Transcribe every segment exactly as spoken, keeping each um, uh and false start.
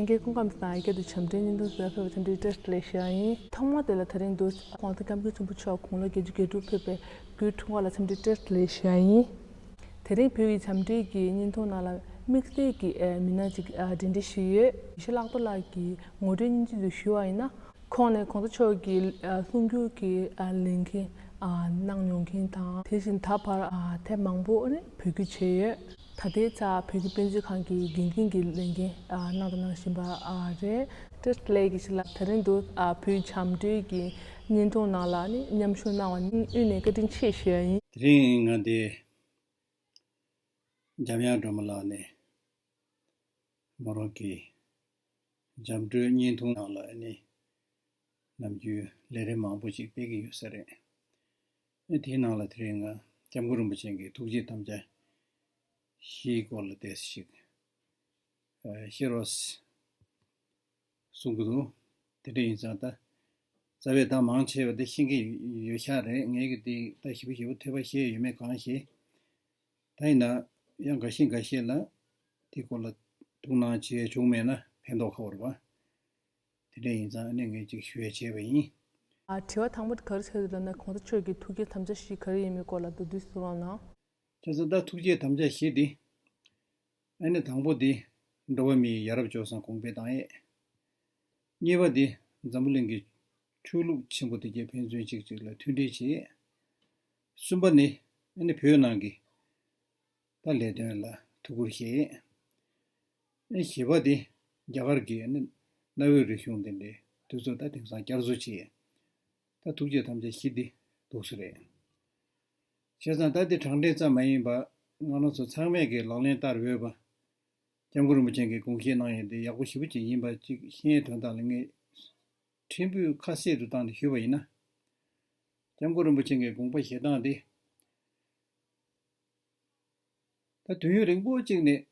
རྒན་སྐུ་ཁམས་བཟང་། ཡ་གི་དུ་འཆམ་མཐུན་བརྙན་ཐུང་གཟིགས་ཕེབས་པར་འཚམས་འདྲི་བཀྲ་ཤིས་བདེ་ལེགས་ཞུ་ཡ་ཡིན། ཐོག་མ་དེ་ལ་དེ་རིང་འདུག་གོང་ས་སྐྱབས་མགོན་ཆེན་པོ་མཆོག་དགུང་ལོ་བརྒྱད་ཅུ་གྱ་དྲུག་ཕེབས་པའི་གུས་འཁྲུངས་པ་ལ་འཚམས་འདྲི་བཀྲ་ཤིས་བདེ་ལེགས་ཞུ་ཡ་ཡིན། དེ་རིང་བོད་ཀྱི་འཆམ་མཐུན་གྱི་བརྙན་ཐུང་ནང་ལ་དམིགས་བསལ་གྱི་ཨ་མི་སྣ་ཅིག་ཨ་གདན་འདྲེན་ཞུས་ཡོད། ཡེ་ཤེས་ལྷག་རྡོར་ལགས་ཀྱི་ངོ་སྤྲོད་སྙིང་བཅུད་དུ་ཞུ་བ་ཡིན་ན། ཁོང་ནི་གོང་ས་མཆོག་གི་ཨ་གསུང་སྒྱུར་གྱི་ཨ་ལས་འགན་ཨ་གནང་མྱོང་མཁན་དང་། དེ་བཞིན་ད་བར་ཨ་ཐེངས་མང་པོ་ནི་བོད་བསྒྱུར་བྱས་ཡོད། ད་ལྟའི་ཆར་བོད་ཀྱི་དཔེ་མཛོད་ཁང་གི་འགན་འཛིན་གྱི་ལས་འགན་ཨ་གནང་དང་གནང་བཞིན་པ་ཨ་རེད། བཀྲ་ཤིས་བདེ་ལེགས། ཡེ་ཤེས་ལགས། དེ་རིང་འདུག་ཨ་བོད་འཆམ་མཐུན་གྱི་བརྙན་ཐུང་ནང་ལ་ནི་མཉམ་ཞུགས་གནང་བ་སྙིང་དབུས་ནས་བཀའ་དྲིན་ཆེ་ཞུ་ཡ་ཡིན། དེ་རིང་ང་འདི་འཇམ་དབྱངས་སྒྲོལ་མ་ལགས་ནས་མོ་རང་གི་འཇམ་སྒྲོལ་བརྙན་ཐུང་ནང་ལ་ནི་ནམ་རྒྱུན་ལས་རིམ་མང་པོ་ཅིག་སྤེལ་གྱི་ཡོད་ས་རེད། ཨ་དེའི་ནང་ལ་དེ་རིང་ང་སྐྱབས་མགོན་རིན་པོ་ཆེ་གི་ཐུགས་བསྐྱེད་དམ་བཅའ་བཞིའི་སྐོར་ལ་ཏོག་ཙམ་ཞིག་ཨ་བཤད་རོགས་གསུང་གི་འདུག་དེ་འདྲ་ཡིན་ཙང་ད་རྩ་བའི་ད་མང་ཆེ་བ་དེ་ཤེས་ཀྱི་ཡོད་ཤག་རེད། ངས་ཀྱི་དེ་ད་ཞིབ་པོ་ཞིབ་པོ་ཐོས་པ་བཤད་ཡོད་མེད་གང་ཤེས། ད་ཡིན་ན་ཡང་འགའ་ཤས་འགའ་ཤས་ལ་དེའི་སྐོར་ལ་ཐུགས་སྣང་བྱེད་བྱུང་མེད་ན་ཕན་ཐོགས་ཁག་པོ་རེད་པ། དེ་འདྲ་ཡིན་ཙང་ཨ་ནི་ངས་ཅིག་ཞུ་ཡ་བྱས་པ་ཡིན། ཨ་དྲི་བ་དང་པོ་དེ་ག་རེ་ཆགས་འདུག་ལབ་ན། གོང་ས་མཆོག་གི་ཐུགས་བསྐྱེད་དམ་བཅའ་བཞི་ག་རེ་ཡིན་མིན་སྐོར་ལ་མདོར་བསྡུས་གསུང་རོགས་གནང་། བྱས་ཙང་ད་ཐུགས་བསྐྱེད་དམ་བཅའ་བཞི་འདི། ཨ་ནི་དང་པོ་འདི་འགྲོ་བ་མིའི་ཡ་རབས་སྤྱོད་བཟང་གོང་འཕེལ་བཏང་ཡས། གཉིས་པ་འདི་འཛམ་བུ་གླིང་གི་ཆོས་ལུགས་ཆེན་པོ་དེ་གྱད་ཕན་ཚུན་གཅིག་གཅིག་ལ་མཐུན་སྒྲིལ་བྱེད་ཡས། གསུམ་པ་ནི་ཨ་ནི་བོད་ནང་གི་ད་ལས་དོན་ལ་ཐུགས་ཁུར་བཞེས་ཡས། ཨ་ནི་བཞི་པ་འདི་རྒྱ་གར་གྱི་ཨ་ནི་གནའ་བོའི་རིག་གཞུང་དེ་འདྲའི་དུས་ཚོད་ད་དེང་སང་བསྐྱར་གསོ་བྱེད་ཡས། ད་ཐུགས་བསྐྱེད་དམ་བཅའ་བཞི་འདི་འདུག་སེ་རེད། བྱས་ཙང་ད་འདི་དྲང་འདྲེན་ཙམ་མ་ཡིན་པ་ང་རང་ཚོ་ཚང་མས་ཀྱི་ལག་ལེན་བསྟར་འོས་པ། སྐྱབས་མགོན་རིན་པོ་ཆེ་གིས་དགོངས་བཞེས་གནང་ཡས་འདི་ཡག་པོ་ཞེ་པོ་ཅིག་ཡིན་པ་ཅིག་ཤེས་ཡས་དོན་དག་ལ་ངས་ཕྲན་བུ་ཁ་གསལ་དུ་བཏང་ནས་ཞུས་པ་ཡིན་ན། སྐྱབས་མགོན་རིན་པོ་ཆེ་གི་དགོངས་པ་བཞེས་སྟངས་འདི། ད་དུས་ཡུན་རིང་པོ་གཅིག་ནས་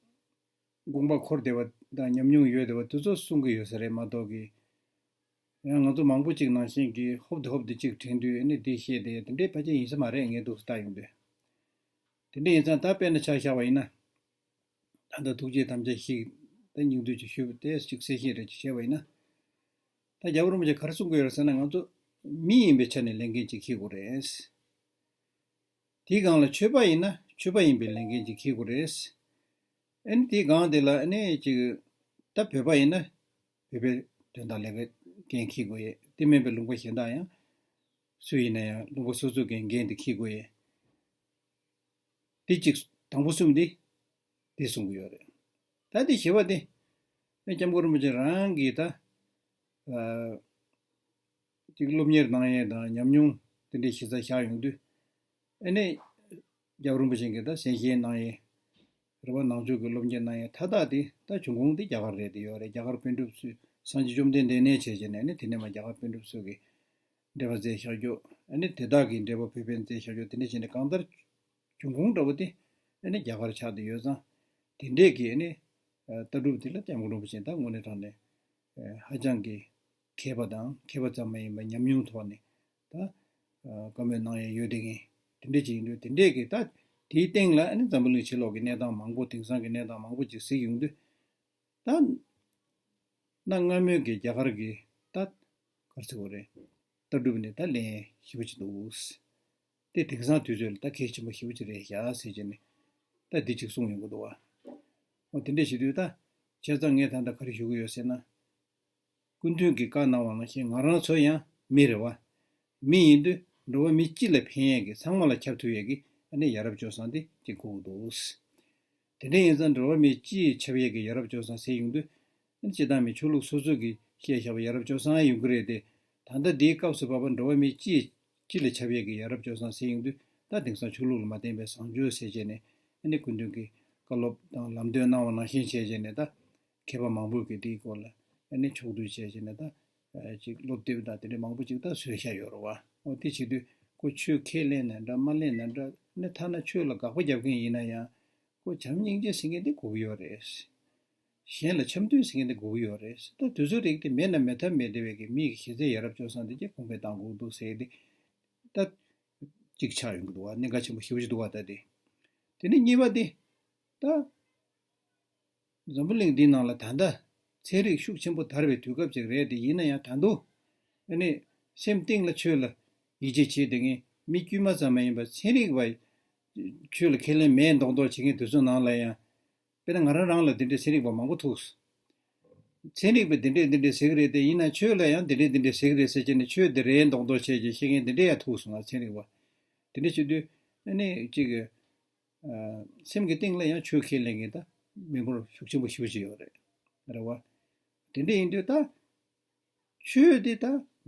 དགོངས་པ་འཁོར་བསྡད་པ་དང་ཉམས་མྱོང་ཡོད་བསྡད་པ་དེ་ཚོ་གསུང་གི་ཡོད་ས་རེད་མ་གཏོགས་ཀྱི། ཡང་ང་ཚོ་མང་པོ་གཅིག་ནང་བཞིན་གྱི་ཧོབ་ཏེ་ཧོབ་ཏེ་གཅིག་དྲན་དུས་ཨ་ནི་འདི་བཤད་དེ་དེ་འདྲའི་ཕལ་ཆེར་ཡིན་ས་མ་རེད། ངས་འདུག་སེ་ལྟ་ཡོང་དུས། དེ་འདྲ་ཡིན་ཙང་ད་དཔེར་ན་ཆ་བཞག་པ་ཡིན་ན། ད་ལྟ་ཐུགས་བསྐྱེད་དམ་བཅའ་བཞི་ད་སྙིང་བསྡུས་ཀྱི་ཞུས་པ་དེ་གཅིག་གསལ་བཤད་རེ་ཅིག་བྱས་པ་ཡིན་ན། ད་རྒྱལ་བ་རིན་པོ་ཆེ་ག་རེ་གསུང་གི་ཡོད་རེད་ཟེར་ན། ང་ཚོ་མི་ཡིན་པའི་ཆ་ནས་ལས་འགན་ཅིག་འཁྱེར་དགོས་རེད། དེའི་སྒང་ལ་ཆོས་པ་ཡིན་ན་ཆོས་པ་ཡིན་པའི་ལས་འགན་ཅིག་འཁྱེར་དགོས་རེད། ཨ་ནི་དེའི་སྒང་དེ་ལ་ཨ་ནི་ཅིག་ད་བོད་པ་ཡིན་ན་བོད་པའི་དོན་དག་ལས་འགན་འཁྱེར་དགོས་ཡས། དེ་མིན་པའི་ལུང་པ་གཞན་དག་ཡང་སུ་ཡིན་ན་ཡང་ལུང་པ་སོ་སོ་གི་འགན་དེ་འཁྱེར་དགོས་ཡས། དེ་གཅིག་དང་པོ་གསུམ་དེ་དེ་གསུང་གི་ཡོད་རེད། ད་དེ་བཞི་པ་དེ་ཨ་སྐྱབས་མགོན་རིན་པོ་ཆེ་རང་གིས་ད་ཨ་ཅིག་སློབ་གཉེར་གནང་ཡས་དང་ཉམས་མྱོང་དེ་འདྲའི་གཞི་རྩ་བཞག་ཡོང་དུས། ཨ་ནི་རྒྱལ་བ་རིན་པོ་ཆེ་གིས་ད་གསན་བཞེས་གནང་ཡས་རེད་པ། ནང་ཆོས་ཀྱི་སློབ་གཉེར་གནང་ཡས་མཐའ་དག་དེ་ད་འབྱུང་ཁུངས་དེ་རྒྱ་གར་རེད། དེ་ཡོད་རེད། རྒྱ་གར་པཎ་གྲུབ་ཚོས་སངས་རྒྱས་བཅོམ་ལྡན་འདས་ནས་བྱས་བྱས་ནས་ཨ་ནི་དེ་ནས་མར་རྒྱ་གར་པཎ་གྲུབ་ཚོས་ཀྱི་འགྲེལ་པ་མཛད་བཞག་རྒྱུ། ཨ་ནི་དེ་དག་གི་འགྲེལ་པ་བོད་པས་མཛད་བཞག་རྒྱུ། དེ་འདྲ་བྱས་ནས་གང་ལྟར་འབྱུང་ཁུངས་འདྲ་བོ་དེ་ཨ་ནི་རྒྱ་གར་ཆགས་བསྡད་ཡོད་ཙང་། དེ་འདྲས་ཀྱི་ཨ་ནི་ལྟ་གྲུབ་དེ་ལ་སྐྱབས་མགོན་རིན་པོ་ཆེ་ད་དངོས་གནས་དྲང་གནས་ཧ་ཅང་གི་མཁས་པ་དང་། མཁས་པ་ཙམ་མ་ཡིན་པར་ཉམས་མྱོང་ཐོག་ནས་ད་བཀའ་མོལ་གནང་ཡས་ཡོད་བསྡད་མཁན་དེ་འདྲས་ཅིག་ཡིན་དུས། དེ་འདྲས་ཀྱི་ད་དེའི་སྟེང་ལ་ཨ་ནི་འཛམ་བུ་གླིང་ཕྱི་ལོགས་ཀྱི་གནས་སྟངས་མང་པོ། དེང་སང་གི་གནས་སྟངས་མང་པོ་ཅིག་གཟིགས་ཡོང་དུས། ད་གནའ་སྔ་མོའི་གི་རྒྱ་གར་གྱི་ད་ག་རེ་ཟེར་དགོས་རེད། ལྟ་གྲུབ་ནས་ད་ལན་ཞེ་པོ་ཅིག་འདུག་དེ་དེང་སང་དུས་ཚོད་ལ་ད་གལ་ཆེན་པོ་ཞེ་པོ་ཅིག་རེད་ཤག་ཟེར་བྱས་ནས་ད་འདི་ཅིག་གསུངས་ཡོང་གི་འདུག་བ། འོ་དེ་འདྲས་བྱེད་དུས་ད་བྱས་ཙང་ངས་ད་ལྟ་ག་རེ་ཞུ་གི་ཡོད་ཟེར་ན། སྐུ་མདུན་གྱིས་བཀའ་གནང་བ་ནང་བཞིན་ང་རང་ཚོ་ཡང་མི་རེད་བ། མི་ཡིན་དུས་འགྲོ་བ་མི་སྤྱི་ལ་ཕན་ཡས་ཀྱི། ཚང་མ་ལ་ཁྱབ་ཐུབ་ཡས་ཀྱི་ཨ་ནི་ཡ་རབས་སྤྱོད་བཟང་དེ་ཅིག་དགོས་ཀྱི་འདུག་དེ་འདྲ་ཡིན་ཙང་འགྲོ་བ་མིའི་སྤྱིའི་ཁྱབ་ཡས་ཀྱི་ཡ་རབས་སྤྱོད་བཟང་ཟེར་ཡོང་དུས། སྤྱིར་བཏང་མི་ཆོས་ལུགས་སོ་སོ་གིས་བཤད་བཞག་པའི་ཡ་རབས་སྤྱོད་བཟང་ཡོང་གི་རེད་དེ། ད་ལྟ་འདིའི་སྐབས་སུ་བབས་པ་འགྲོ་བ་མིའི་སྤྱིའི་སྤྱི་ལ་ཁྱབ་ཡས་ཀྱི་ཡ་རབས་སྤྱོད་བཟང་ཟེར་ཡོང་དུས། ད་དེང་སང་ཆོས་ལུགས་ལ་མ་བརྟེན་པའི་བཟང་སྤྱོད་ཟེར་བྱས་ནས་ཨ་ནི་སྐུ་མདུན་གྱིས་བཀའ་སློབ་དང་ལམ་སྟོན་གནང་བ་ནང་བཞིན་བྱས་བྱས་ནས། ད་མཁས་པ་མང་པོས་ཀྱིས་དེའི་སྐོར་ལ་ཨ་ནི་ཕྱོགས་བསྡུས་བྱས་བྱས་ནས། ད་ཅིག་སློབ་དེབ་དང་དེ་འདྲ་མང་པོ་ཅིག་ད་བཟོས་བཞག་ཡོད་རེད་བ། འོ་དེ་བྱེད་དུས་ཁོ་ཆོས་ཁས་ལེན་ནའང་འདྲ། མ་ལེན་ནའང་འདྲ། ཨ་ནི་ཐ་ན་ཆོས་ལ་དགག་པ་རྒྱབ་མཁན་ཡིན་ན་ཡང་། ཁོ་བྱམས་སྙིང་རྗེ་ཟེར་མཁན་དེ་དགོས་ཀྱི་ཡོད་རེད། གཞན་ལ་འཆམ་མཐུན་ཟེར་མཁན་དེ་དགོས་ཀྱི་ཡོད་རེད། ད་དུས་ཚོད་རིགས་དེ་མེད་ན་མེད་ཐབས་མེད་བསྡད་པའི་གི་མི་གི་གཞི་རྩའི་ཡ་རབས་སྤྱོད་བཟང་དེ་ཅིག་གོང་འཕེལ་གཏང་དགོས་འདུག་ཟེར་དེ་ད་ཅིག་ཆགས་ཡོང་གི་འདུག་བ། གནད་འགག་ཆེན་པོ་ཞེ་པོ་ཅིག་འདུག་བ། ད་དེ་དེ་ནས་གཉིས་པ་དེ་ད་འཛམ་བུ་གླིང་འདིའི་ནང་ལ་ད་ལྟ་ ཚན་རིག་ཤུགས་ཆེན་པོ་དར་བའི་དུས་སྐབས་ཅིག་རེད་དེ། ཡིན་ན་ཡང་ད་དུང་ཨ་ནི་སེམས་གཏིང་ལ་ཆོས་ལ་ཡིད་ཆེས་བྱེད་བསྡད་མཁན་མི་དཀྱུས་མ་ཙམ་མ་ཡིན་པར་ཚན་རིག་པ་ཆོས་ལ་ཁས་ལེན་མེད་མདོག་མདོག་བྱེད་མཁན་དེ་ཚོ་ནང་ལ་ཡང་། དཔེར་ན་ང་རང་རང་ལ་འདི་འདྲའི་ཚན་རིག་པ་མང་པོ་ཐུག་སོང་། ཚན་རིག་པས་འདི་འདྲས་འདི་འདྲས་ཟེར་གི་རེད་དེ། ཡིན་ན་ཆོས་ལ་ཡང་འདི་འདྲས་འདི་འདྲས་ཟེར་གི་རེད་ཟེར་བྱས་ནས་ཆོས་འདི་རེད་མདོག་མདོག་བྱས་ཀྱི་བཤད་མཁན་འདི་འདྲས་ཡང་ཐུག་སོང་ང་། ཚན་རིག་པ་འདི་འདྲས་བྱེད་དུས་ཨ་ནི་གཅིག་གི་ཨ་སེམས་ཀྱི་གཏིང་ལ་ཡང་ཆོས་ཁས་ལེན་མཁན་ད་མི་འབོར་ཤུགས་ཆེན་པོ་ཞེ་པོ་ཅིག་ཡོད་རེད། རེད་བ། དེ་འདྲས་ཡིན་དུས་ད་ཆོས་འདི་ད་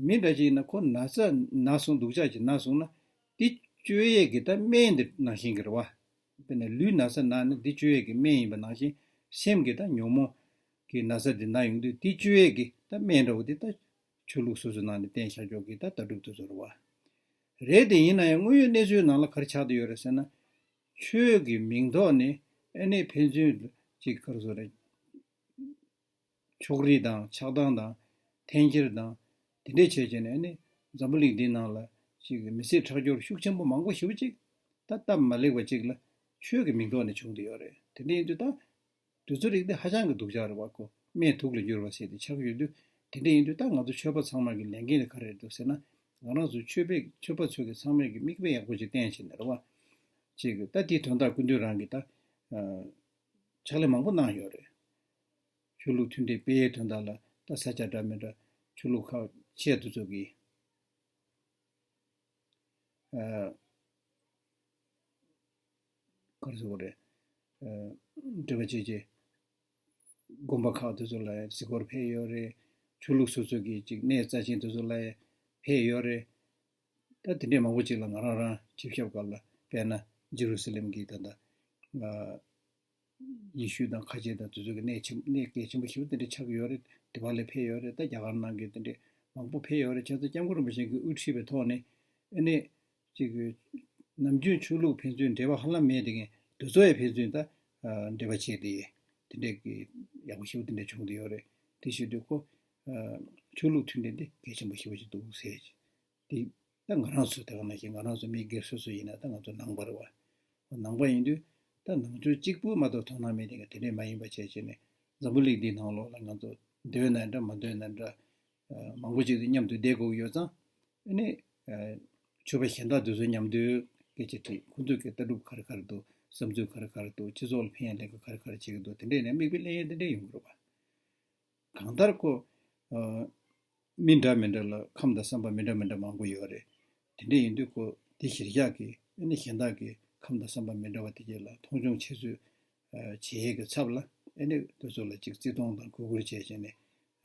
མི་འདྲ་ཅིག་ཡིན་ན་ཁོ་ན་ཚ་ན་སོང་སྡུག་ཅག་ཅིག་ན་སོང་ན་འདི་བཅོས་ཡས་ཀྱི་ད་སྨན་འདི་ནང་བཞིན་གྱི་རེད་བ། དཔེར་ན་ལུས་ན་ཚ་ན་ནི་འདི་བཅོས་ཡས་ཀྱི་སྨན་ཡིན་པ་ནང་བཞིན། སེམས་ཀྱི་ད་ཉོན་མོངས་ཀྱི་ན་ཚ་འདི་ན་ཡོང་དུས་འདི་བཅོས་ཡས་ཀྱི་ད་སྨན་འདྲ་བོ་འདི་ད་ཆོས་ལུགས་སོ་སོའི་ནང་ནས་བསྟེན་བཞག་ཆོག་གི་ད་ལྟ་གྲུབ་དེ་ཚོ་རེད་བ། རེད་དེ། ཡིན་ན་ཡང་དངོས་ཡོད་གནས་ཚུལ་ནང་ལ་ག་རེ་ཆགས་བསྡད་ཡོད་རེད་ཟེར་ན། ཆོས་ཀྱི་མིང་ཐོག་ནས་ཨ་ནི་ཕན་ཚུན་ཅིག་ག་རེ་ཟེར་རེད། ཕྱོགས་རིས་དང་ཆགས་སྡང་དང་འཐེན་འཁྱེར་དང་དེ་འདྲས་བྱས་བྱས་ནས་ཨ་ནི་འཛམ་བུ་གླིང་འདིའི་ནང་ལ་ཅིག་མི་ཚེ་ཁྲག་སྦྱོར་ཤུགས་ཆེན་པོ་མང་པོ་ཞེ་པོ་ཅིག་ད་སྟབས་མ་ལེགས་པ་ཅིག་ལ་ཆོས་ཀྱི་མིང་ཐོག་ནས་བྱུང་བསྡད་ཡོད་རེད། དེ་འདྲས་ཡིན་དུས་ད་དུས་ཚོད་རིག་འདི་ཧ་ཅང་གི་སྡུག་ཅག་རེད་བ། ཁོ་སྨན་དུག་ལ་འགྱུར་བ་ཟེར་དེ་ཆགས་ཡོད་དུས། དེ་འདྲས་ཡིན་དུས་ད་ང་ཚོ་ཆོས་པ་ཚང་མ་གི་ལས་འགན་དེ་ག་རེ་རེད་འདུག་ཟེར་ན། ང་རང་ཚོ་ཆོས་པའི་ཆོས་པ་ཚོ་གི་ཚང་མས་ཀྱི་མིག་དཔེ་ཡག་པོ་ཅིག་བསྟན་བྱས་ནས་རེད་བ། ཅིག་ད་དེའི་དོན་དག་སྐུ་མདུན་རང་གིས་ད་ཕྱག་ལས་མང་པོ་གནང་ཡོད་རེད། ཆོས་ལུགས་མཐུན་སྒྲིལ་སྤེལ་ཡས་དོན་དག་ལ་ད་ས་ཆ་འདྲ་མི་འདྲ་ཆོས་ལུགས་ཁག་ཆེ་དེ་ཚོ་གི་ཨ་ག་རེ་ཟེར་དགོས་རེད། ཨ་འབྲེལ་བ་བྱེད་ཀྱི་དགོན་པ་ཁག་དེ་ཚོ་ལ་ཡང་གཟིགས་སྐོར་ཕེབས་ཡོད་རེད། ཆོས་ལུགས་སོ་སོ་གི་ཅིག་གནས་རྩ་ཆེན་དེ་ཚོ་ལ་ཡང་ཕེབས་ཡོད་རེད། ད་དེ་འདྲས་མང་པོ་ཅིག་ལ་ང་རང་རང་ཆིབས་ཞབས་སྐབས་ལ། དཔེར་ན་ཇེ་རུ་སི་ལེམ་གྱི་ད་ལྟ་ཨ་ཡེ་ཤུ་དང་ཁ་ཆེ་དང་དེ་ཚོ་གི་གནས་ཆེན་གནས་གལ་ཆེན་པོ་ཞེ་པོ་དེ་འདྲ་ཆགས་ཡོད་རེད། དེ་པ་ལ་ཕེབས་ཡོད་རེད། ད་རྒྱ་གར་ནང་གི་དེ་འདྲ་མང་པོ་ཕེབས་ཡོད་རེད། བྱས་ཙང་སྐྱབས་མགོན་རིན་པོ་ཆེ་གིས་དབུ་ཁྲིད་པའི་ཐོག་ནས་ཨ་ནི་ཅིག་ནམ་རྒྱུན་ཆོས་ལུགས་ཕན་ཚུན་འབྲེལ་བ་ཧ་ལམ་མེད་དེ་ངས་དེ་ཚོ་ཡང་ཕན་ཚུན་ད་འབྲེལ་བ་བྱས་ཏེ་དེ་འདྲ་གི་ཡག་པོ་ཞེ་པོ་དེ་འདྲ་བྱུང་བསྡད་ཡོད་རེད། དེ་བྱེད་དུས་ཁོ་ཆོས་ལུགས་མཐུན་སྒྲིལ་འདི་གལ་ཆེན་པོ་ཞེ་པོ་ཞིག་འདུག་ཟེར། དེ་ད་ང་རང་ཚོ་དེ་ག་ནང་བཞིན་ང་རང་ཚོ་མི་སྒེར་སོ་སོ་ཡིན་ན་ད་ང་ཚོ་ནང་པ་རེད་བ། ནང་པ་ཡིན་དུས་ད་ནང་ཆོས་གཅིག་པུ་མ་གཏོགས་དོ་སྣང་མེད་དེ་ག་དེ་འདྲས་མ་ཡིན་པ་བྱས་བྱས་ནས་འཛམ་བུ་གླིང་འདིའི་ནང་ལོགས་ལ་ང་ཚོ་འདོད་ན་འདྲ་མ་འདོད་ན་འདྲ་མང་པོ་ཅིག་ཏུ་མཉམ་དུ་བསྡད་དགོས་ཀྱི་ཡོད་ཙང་། ཨ་ནི་ཆོས་པ་གཞན་དག་དེ་ཚོ་མཉམ་དུ་སྐད་ཆ་དྲིས། ཁོང་ཚོས་ཀྱི་ལྟ་གྲུབ་ག་རེ་ག་རེ་འདུག་བསམ་ཚུལ་ག་རེ་ག་རེ་འདུག་སྤྱི་ཚོགས་ལ་ཕན་ཡ་ལས་ཀ་ག་རེ་ག་རེ་བྱེད་ཀྱི་འདུག་དེ་འདྲས་ནས་མིག་དཔེ་ལེན་ཡ་དེ་འདྲས་ཡོང་གི་རེད་བ། གང་ལྟར་ཁོ་ཨ་མི་འདྲ་མི་འདྲ་ལ་ཁམས་དང་བསམ་པ་མི་འདྲ་མི་འདྲ་མང་པོ་ཡོད་རེད། དེ་འདྲ་ཡིན་དུས་ཁོ་དེ་གཞིར་བཞག་གིས་ཨ་ནི་གཞན་དག་གི་ཁམས་དང་བསམ་པ་མི་འདྲ་བ་དེ་གྱད་ལ་མཐོང་ཆུང་བྱེད་ཚུལ་ཨ་བྱེད་ཡས་ཀྱི་ཚབ་ལ་ཨ་ནི་དེ་ཚོ་ལ་ཅིག་བརྩི་མཐོང་དང་གུས་བཀུར་བྱས་བྱས་ནས་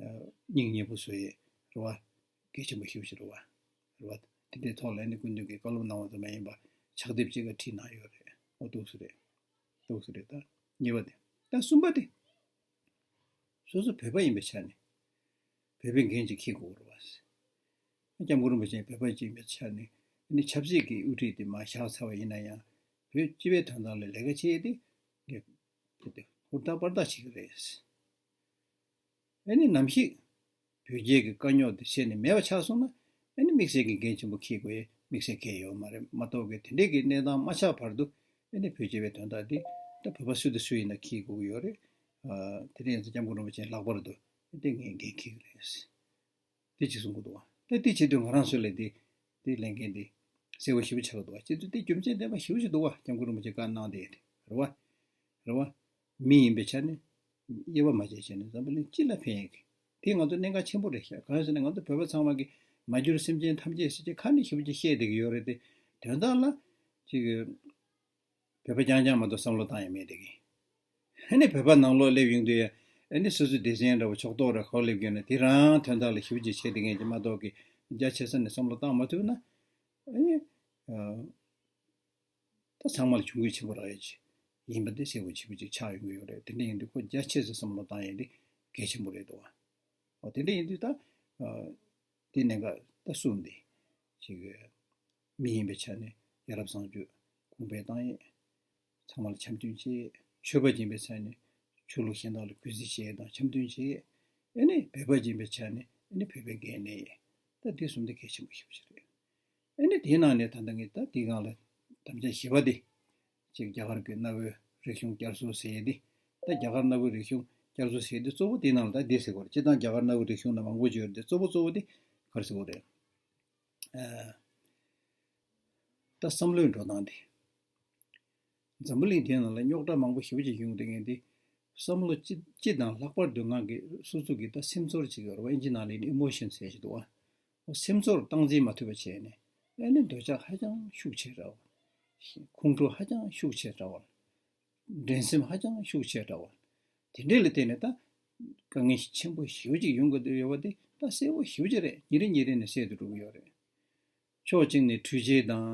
ཨ་སྙིང་ཉེ་པོ་བཟོ་ཡས་རེད་བ། གལ་ཆེན་པོ་ཞེ་པོ་ཞིག་རེད་བ། རེད་བ། དེ་འདྲའི་ཐོག་ལ་ཨ་ནི་སྐུ་མདུན་གྱིས་བཀའ་སློབ་གནང་བ་ཙམ་མ་ཡིན་པ་ཕྱག་དེབ་ཅིག་ཀ་བྲིས་གནང་ཡོད་རེད། འོ་འདུག་སེ་རེད། འདུག་སེ་རེད། ད་གཉིས་པ་དེ། ད་གསུམ་པ་དེ། སོ་སོ་བོད་པ་ཡིན་པའི་ཆ་ནས་བོད་པའི་འགན་ཅིག་འཁྱེར་དགོས་རེད་བ། སྐྱབས་མགོན་རིན་པོ་ཆེ་བོད་པ་ཅིག་ཡིན་པའི་ཆ་ནས་ཨ་ནི་ཆབ་སྲིད་ཀྱི་དབུ་ཁྲིད་དེ་མར་བཞག་ཚར་བ་ཡིན་ན་ཡང་། བོད་སྤྱི་པའི་དོན་དག་ལ་ལས་ཀ་བྱེད་ཡས་དེ་ངས་བོད་དེ་ཧུར་ཐག་པར་ཐག་བྱེད་ཀྱི་རེད། ཨ་ནི་ནམ་ཞིག་བོད་རྒྱའི་གི་དཀའ་རྙོག་དེ་སེལ་ནས་མེད་པ་ཆགས་སོང་ན། ཨ་ནི་དམིགས་བསལ་གྱི་འགན་ཆེན་པོ་འཁྱེར་དགོས་ཡས་དམིགས་བསལ་གང་ཡང་ཡོད་མ་རེད། མ་གཏོགས་གི་དེ་འདྲའི་གི་གནས་སྟངས་མ་ཆགས་བར་དུ་ཨ་ནི་བོད་སྤྱི་པའི་དོན་དག་འདི་ད་བོད་པ་སུ་དང་སུ་ཡིན་ན་འཁྱེར་དགོས་ཀྱི་ཡོད་རེད། ཨ་དེ་འདྲ་ཡིན་ཙང་སྐྱབས་མགོན་རིན་པོ་ཆེ་ལྷག་པར་དུ་ཨ་ནི་ངས་འགན་འཁྱེར་གྱི་རེད། དེ་གཅིག་གསུང་གི་འདུག་བ། ད་དེ་བྱེད་དུས་ང་རང་ཚོ་ལ་དེ་དེ་ལས་འགན་དེ་གསལ་པོ་ཞེ་པོ་ཆགས་ཀྱི་འདུག་བ། བྱེད་དུས་དེ་རྒྱུ་མཚན་ལྡན་པ་ཞེ་པོ་ཞིག་འདུག་བ། སྐྱབས་མགོན་རིན་པོ་ཆེ་བཀའ་གནང་དེ་རེད་བ། རེད་བ། མི་ཡིན་པའི་ཆ་ནས་དབྱེ་བ་མ་བྱས་བྱས་ནས་འཛམ་བུ་གླིང་སྤྱི་ལ་ཕན་ཡས་ཀྱི་དེ་ང་ཚོ་གནད་འགག་ཆེན་པོ་རེད་ཤག་གང་ཡིན་ཟེར་ན་ང་ཚོ་བོད་པ་ཚང་མ་གིས་མ་གྱུར་སེམས་ཅན་ཐམས་ཅད་ཟེར་བྱས་ཁ་ནས་ཞེ་པོ་ཅིག་བཤད་བསྡད་ཀྱི་ཡོད་རེད་དེ། དོན་དག་ལ་ཅིག་བོད་པ་རྐྱང་རྐྱང་མ་གཏོགས་བསམ་བློ་བཏང་ཡ་མེད་དེ་གི། ཨ་ནི་བོད་པ་ནང་ལོགས་སླེབས་ཡོང་དུས་ཨ་ནི་སོ་སོའི་སྡེ་ཚན་འདྲ་བོ་ཕྱོགས་གཏོགས་ར་ག་པར་སླེབས་ཡོང་ན་དེ་རང་དོན་དག་ལ་ཞེ་པོ་ཅིག་བྱེད་བསྡད་མཁན་ཅིག་མ་གཏོགས་ཀྱི་རྒྱ་ཆེ་ས་ནས་བསམ་བློ་བཏང་མ་ཐུབ་ན། ཨ་ནི་ཨ་ད་ཚང་མ་ལ་གྱོང་གུད་ཆེན་པོ་རག་ཡ་ཅིག་ཡིན་པ་འདི་གསལ་པོ་ཞེ་པོ་ཅིག་ཆགས་ཡོང་གི་ཡོད་རེད། དེ་འདྲ་ཡིན་དུས་ཁོ་རྒྱ་ཆེ་ས་བསམ་བློ་བཏང་ཡ་འདི་གལ་ཆེན་པོ་རེད་འདུག་བ། འོ་དེ་འདྲ་ཡིན་དུས་ད་ཨ་དེ་གནད་འགག་ད་གསུམ་འདི་ཅིག་མི་ཡིན་པའི་ཆ་ནས་ཡ་རབས་བཟང་སྤྱོད་གོང་འཕེལ་བཏང་ཡས། ཚང་མ་ལ་འཆམ་མཐུན་བྱེད། ཆོས་པ་ཡིན་པའི་ཆ་ནས་ཆོས་ལུགས་གཞན་དག་ལ་གུས་བརྩི་བྱེད་དང་འཆམ་མཐུན་བྱེད། ཨ་ནི་བོད་པ་ཡིན་པའི་ཆ་ནས་ཨ་ནི་བོད་པའི་འགན་ལེན་ཡས། ད་འདི་གསུམ་འདི་གལ་ཆེན་པོ་ཞེ་པོ་ཅིག་རེད། ཨ་ནི་དེའི་ནང་ནས་ད་ལྟ་ངས་ད་འདི་སྒང་ལ་དམ་བཅའ་བཞི་པ་འདི་ཅིག་རྒྱ་གར་གྱི་གནའ་བོའི་རིག་གཞུང་བསྐྱར་གསོ་ཟེར་ཡས་འདི། ད་རྒྱ་གར་གནའ་བོའི་རིག་གཞུང་ བསྐྱར་གསོ་བྱས་ཏེ་གཙོ་བོ་དེའི་ནང་ལ་ད་འདི་ཟེར་དགོས་རེད། སྤྱིར་བཏང་རྒྱ་གར་གནའ་བོའི་རིག་གཞུང་ནང་མང་པོ་ཅིག་ཡོད་རེད་དེ། གཙོ་བོ་གཙོ་བོ་དེ་ག་རེ་ཟེར་དགོས་རེད། ཨ། ད་བསམ་བློའི་འགྲོ་སྟངས་དེ། འཛམ་བུ་གླིང་དེའི་ནང་ལ་རྙོག་དྲ་མང་པོ་ཞེ་པོ་ཅིག་ཡོང་བསྡད་མཁན་དེ། བསམ་བློ་སྤྱི་སྤྱི་དང་ལྷག་པར་དུ་ང་གི་སོ་སོ་གི་ད་སེམས་ཚོར་ཅིག་ཡོད་རེད་བ། ཨིན་ཇི་ནང་ལ་ཡིན་ན་ཨི་མོ་ཤན་ཟེར་ཞིག་འདུག་བ། འོ་སེམས་ཚོར་སྟངས་འཛིན་མ་ཐུབ་པ་བྱས་ནས་ཨ་ནི་འདོད་ཆགས་ཧ་ཅང་ཤུགས་ཆེ་དྲགས་བ། ཁོང་ཁྲོ་ཧ་ཅང་ཤུགས་ཆེ་དྲགས་བ། འགྲན་སེམས་ཧ་ཅང་ཤུགས་ཆེ་དྲགས་བ། དེ་འདྲས་ལ་བརྟེན་ནས་ད་དཀའ་ངལ་ཆེན་པོ་ཞེ་པོ་ཅིག་ཡོང་གི་འདུག་ཡོད་པ་དེ་ད་གསལ་པོ་ཞེ་པོ་ཅིག་རེད། ཉིན་རེ་ཉིན་རེ་ནས་གསལ་དུ་འགྲོ་གི་ཡོད་རེད། ཕྱོགས་གཅིག་ནས་འཕྲུལ་ཆས་དང་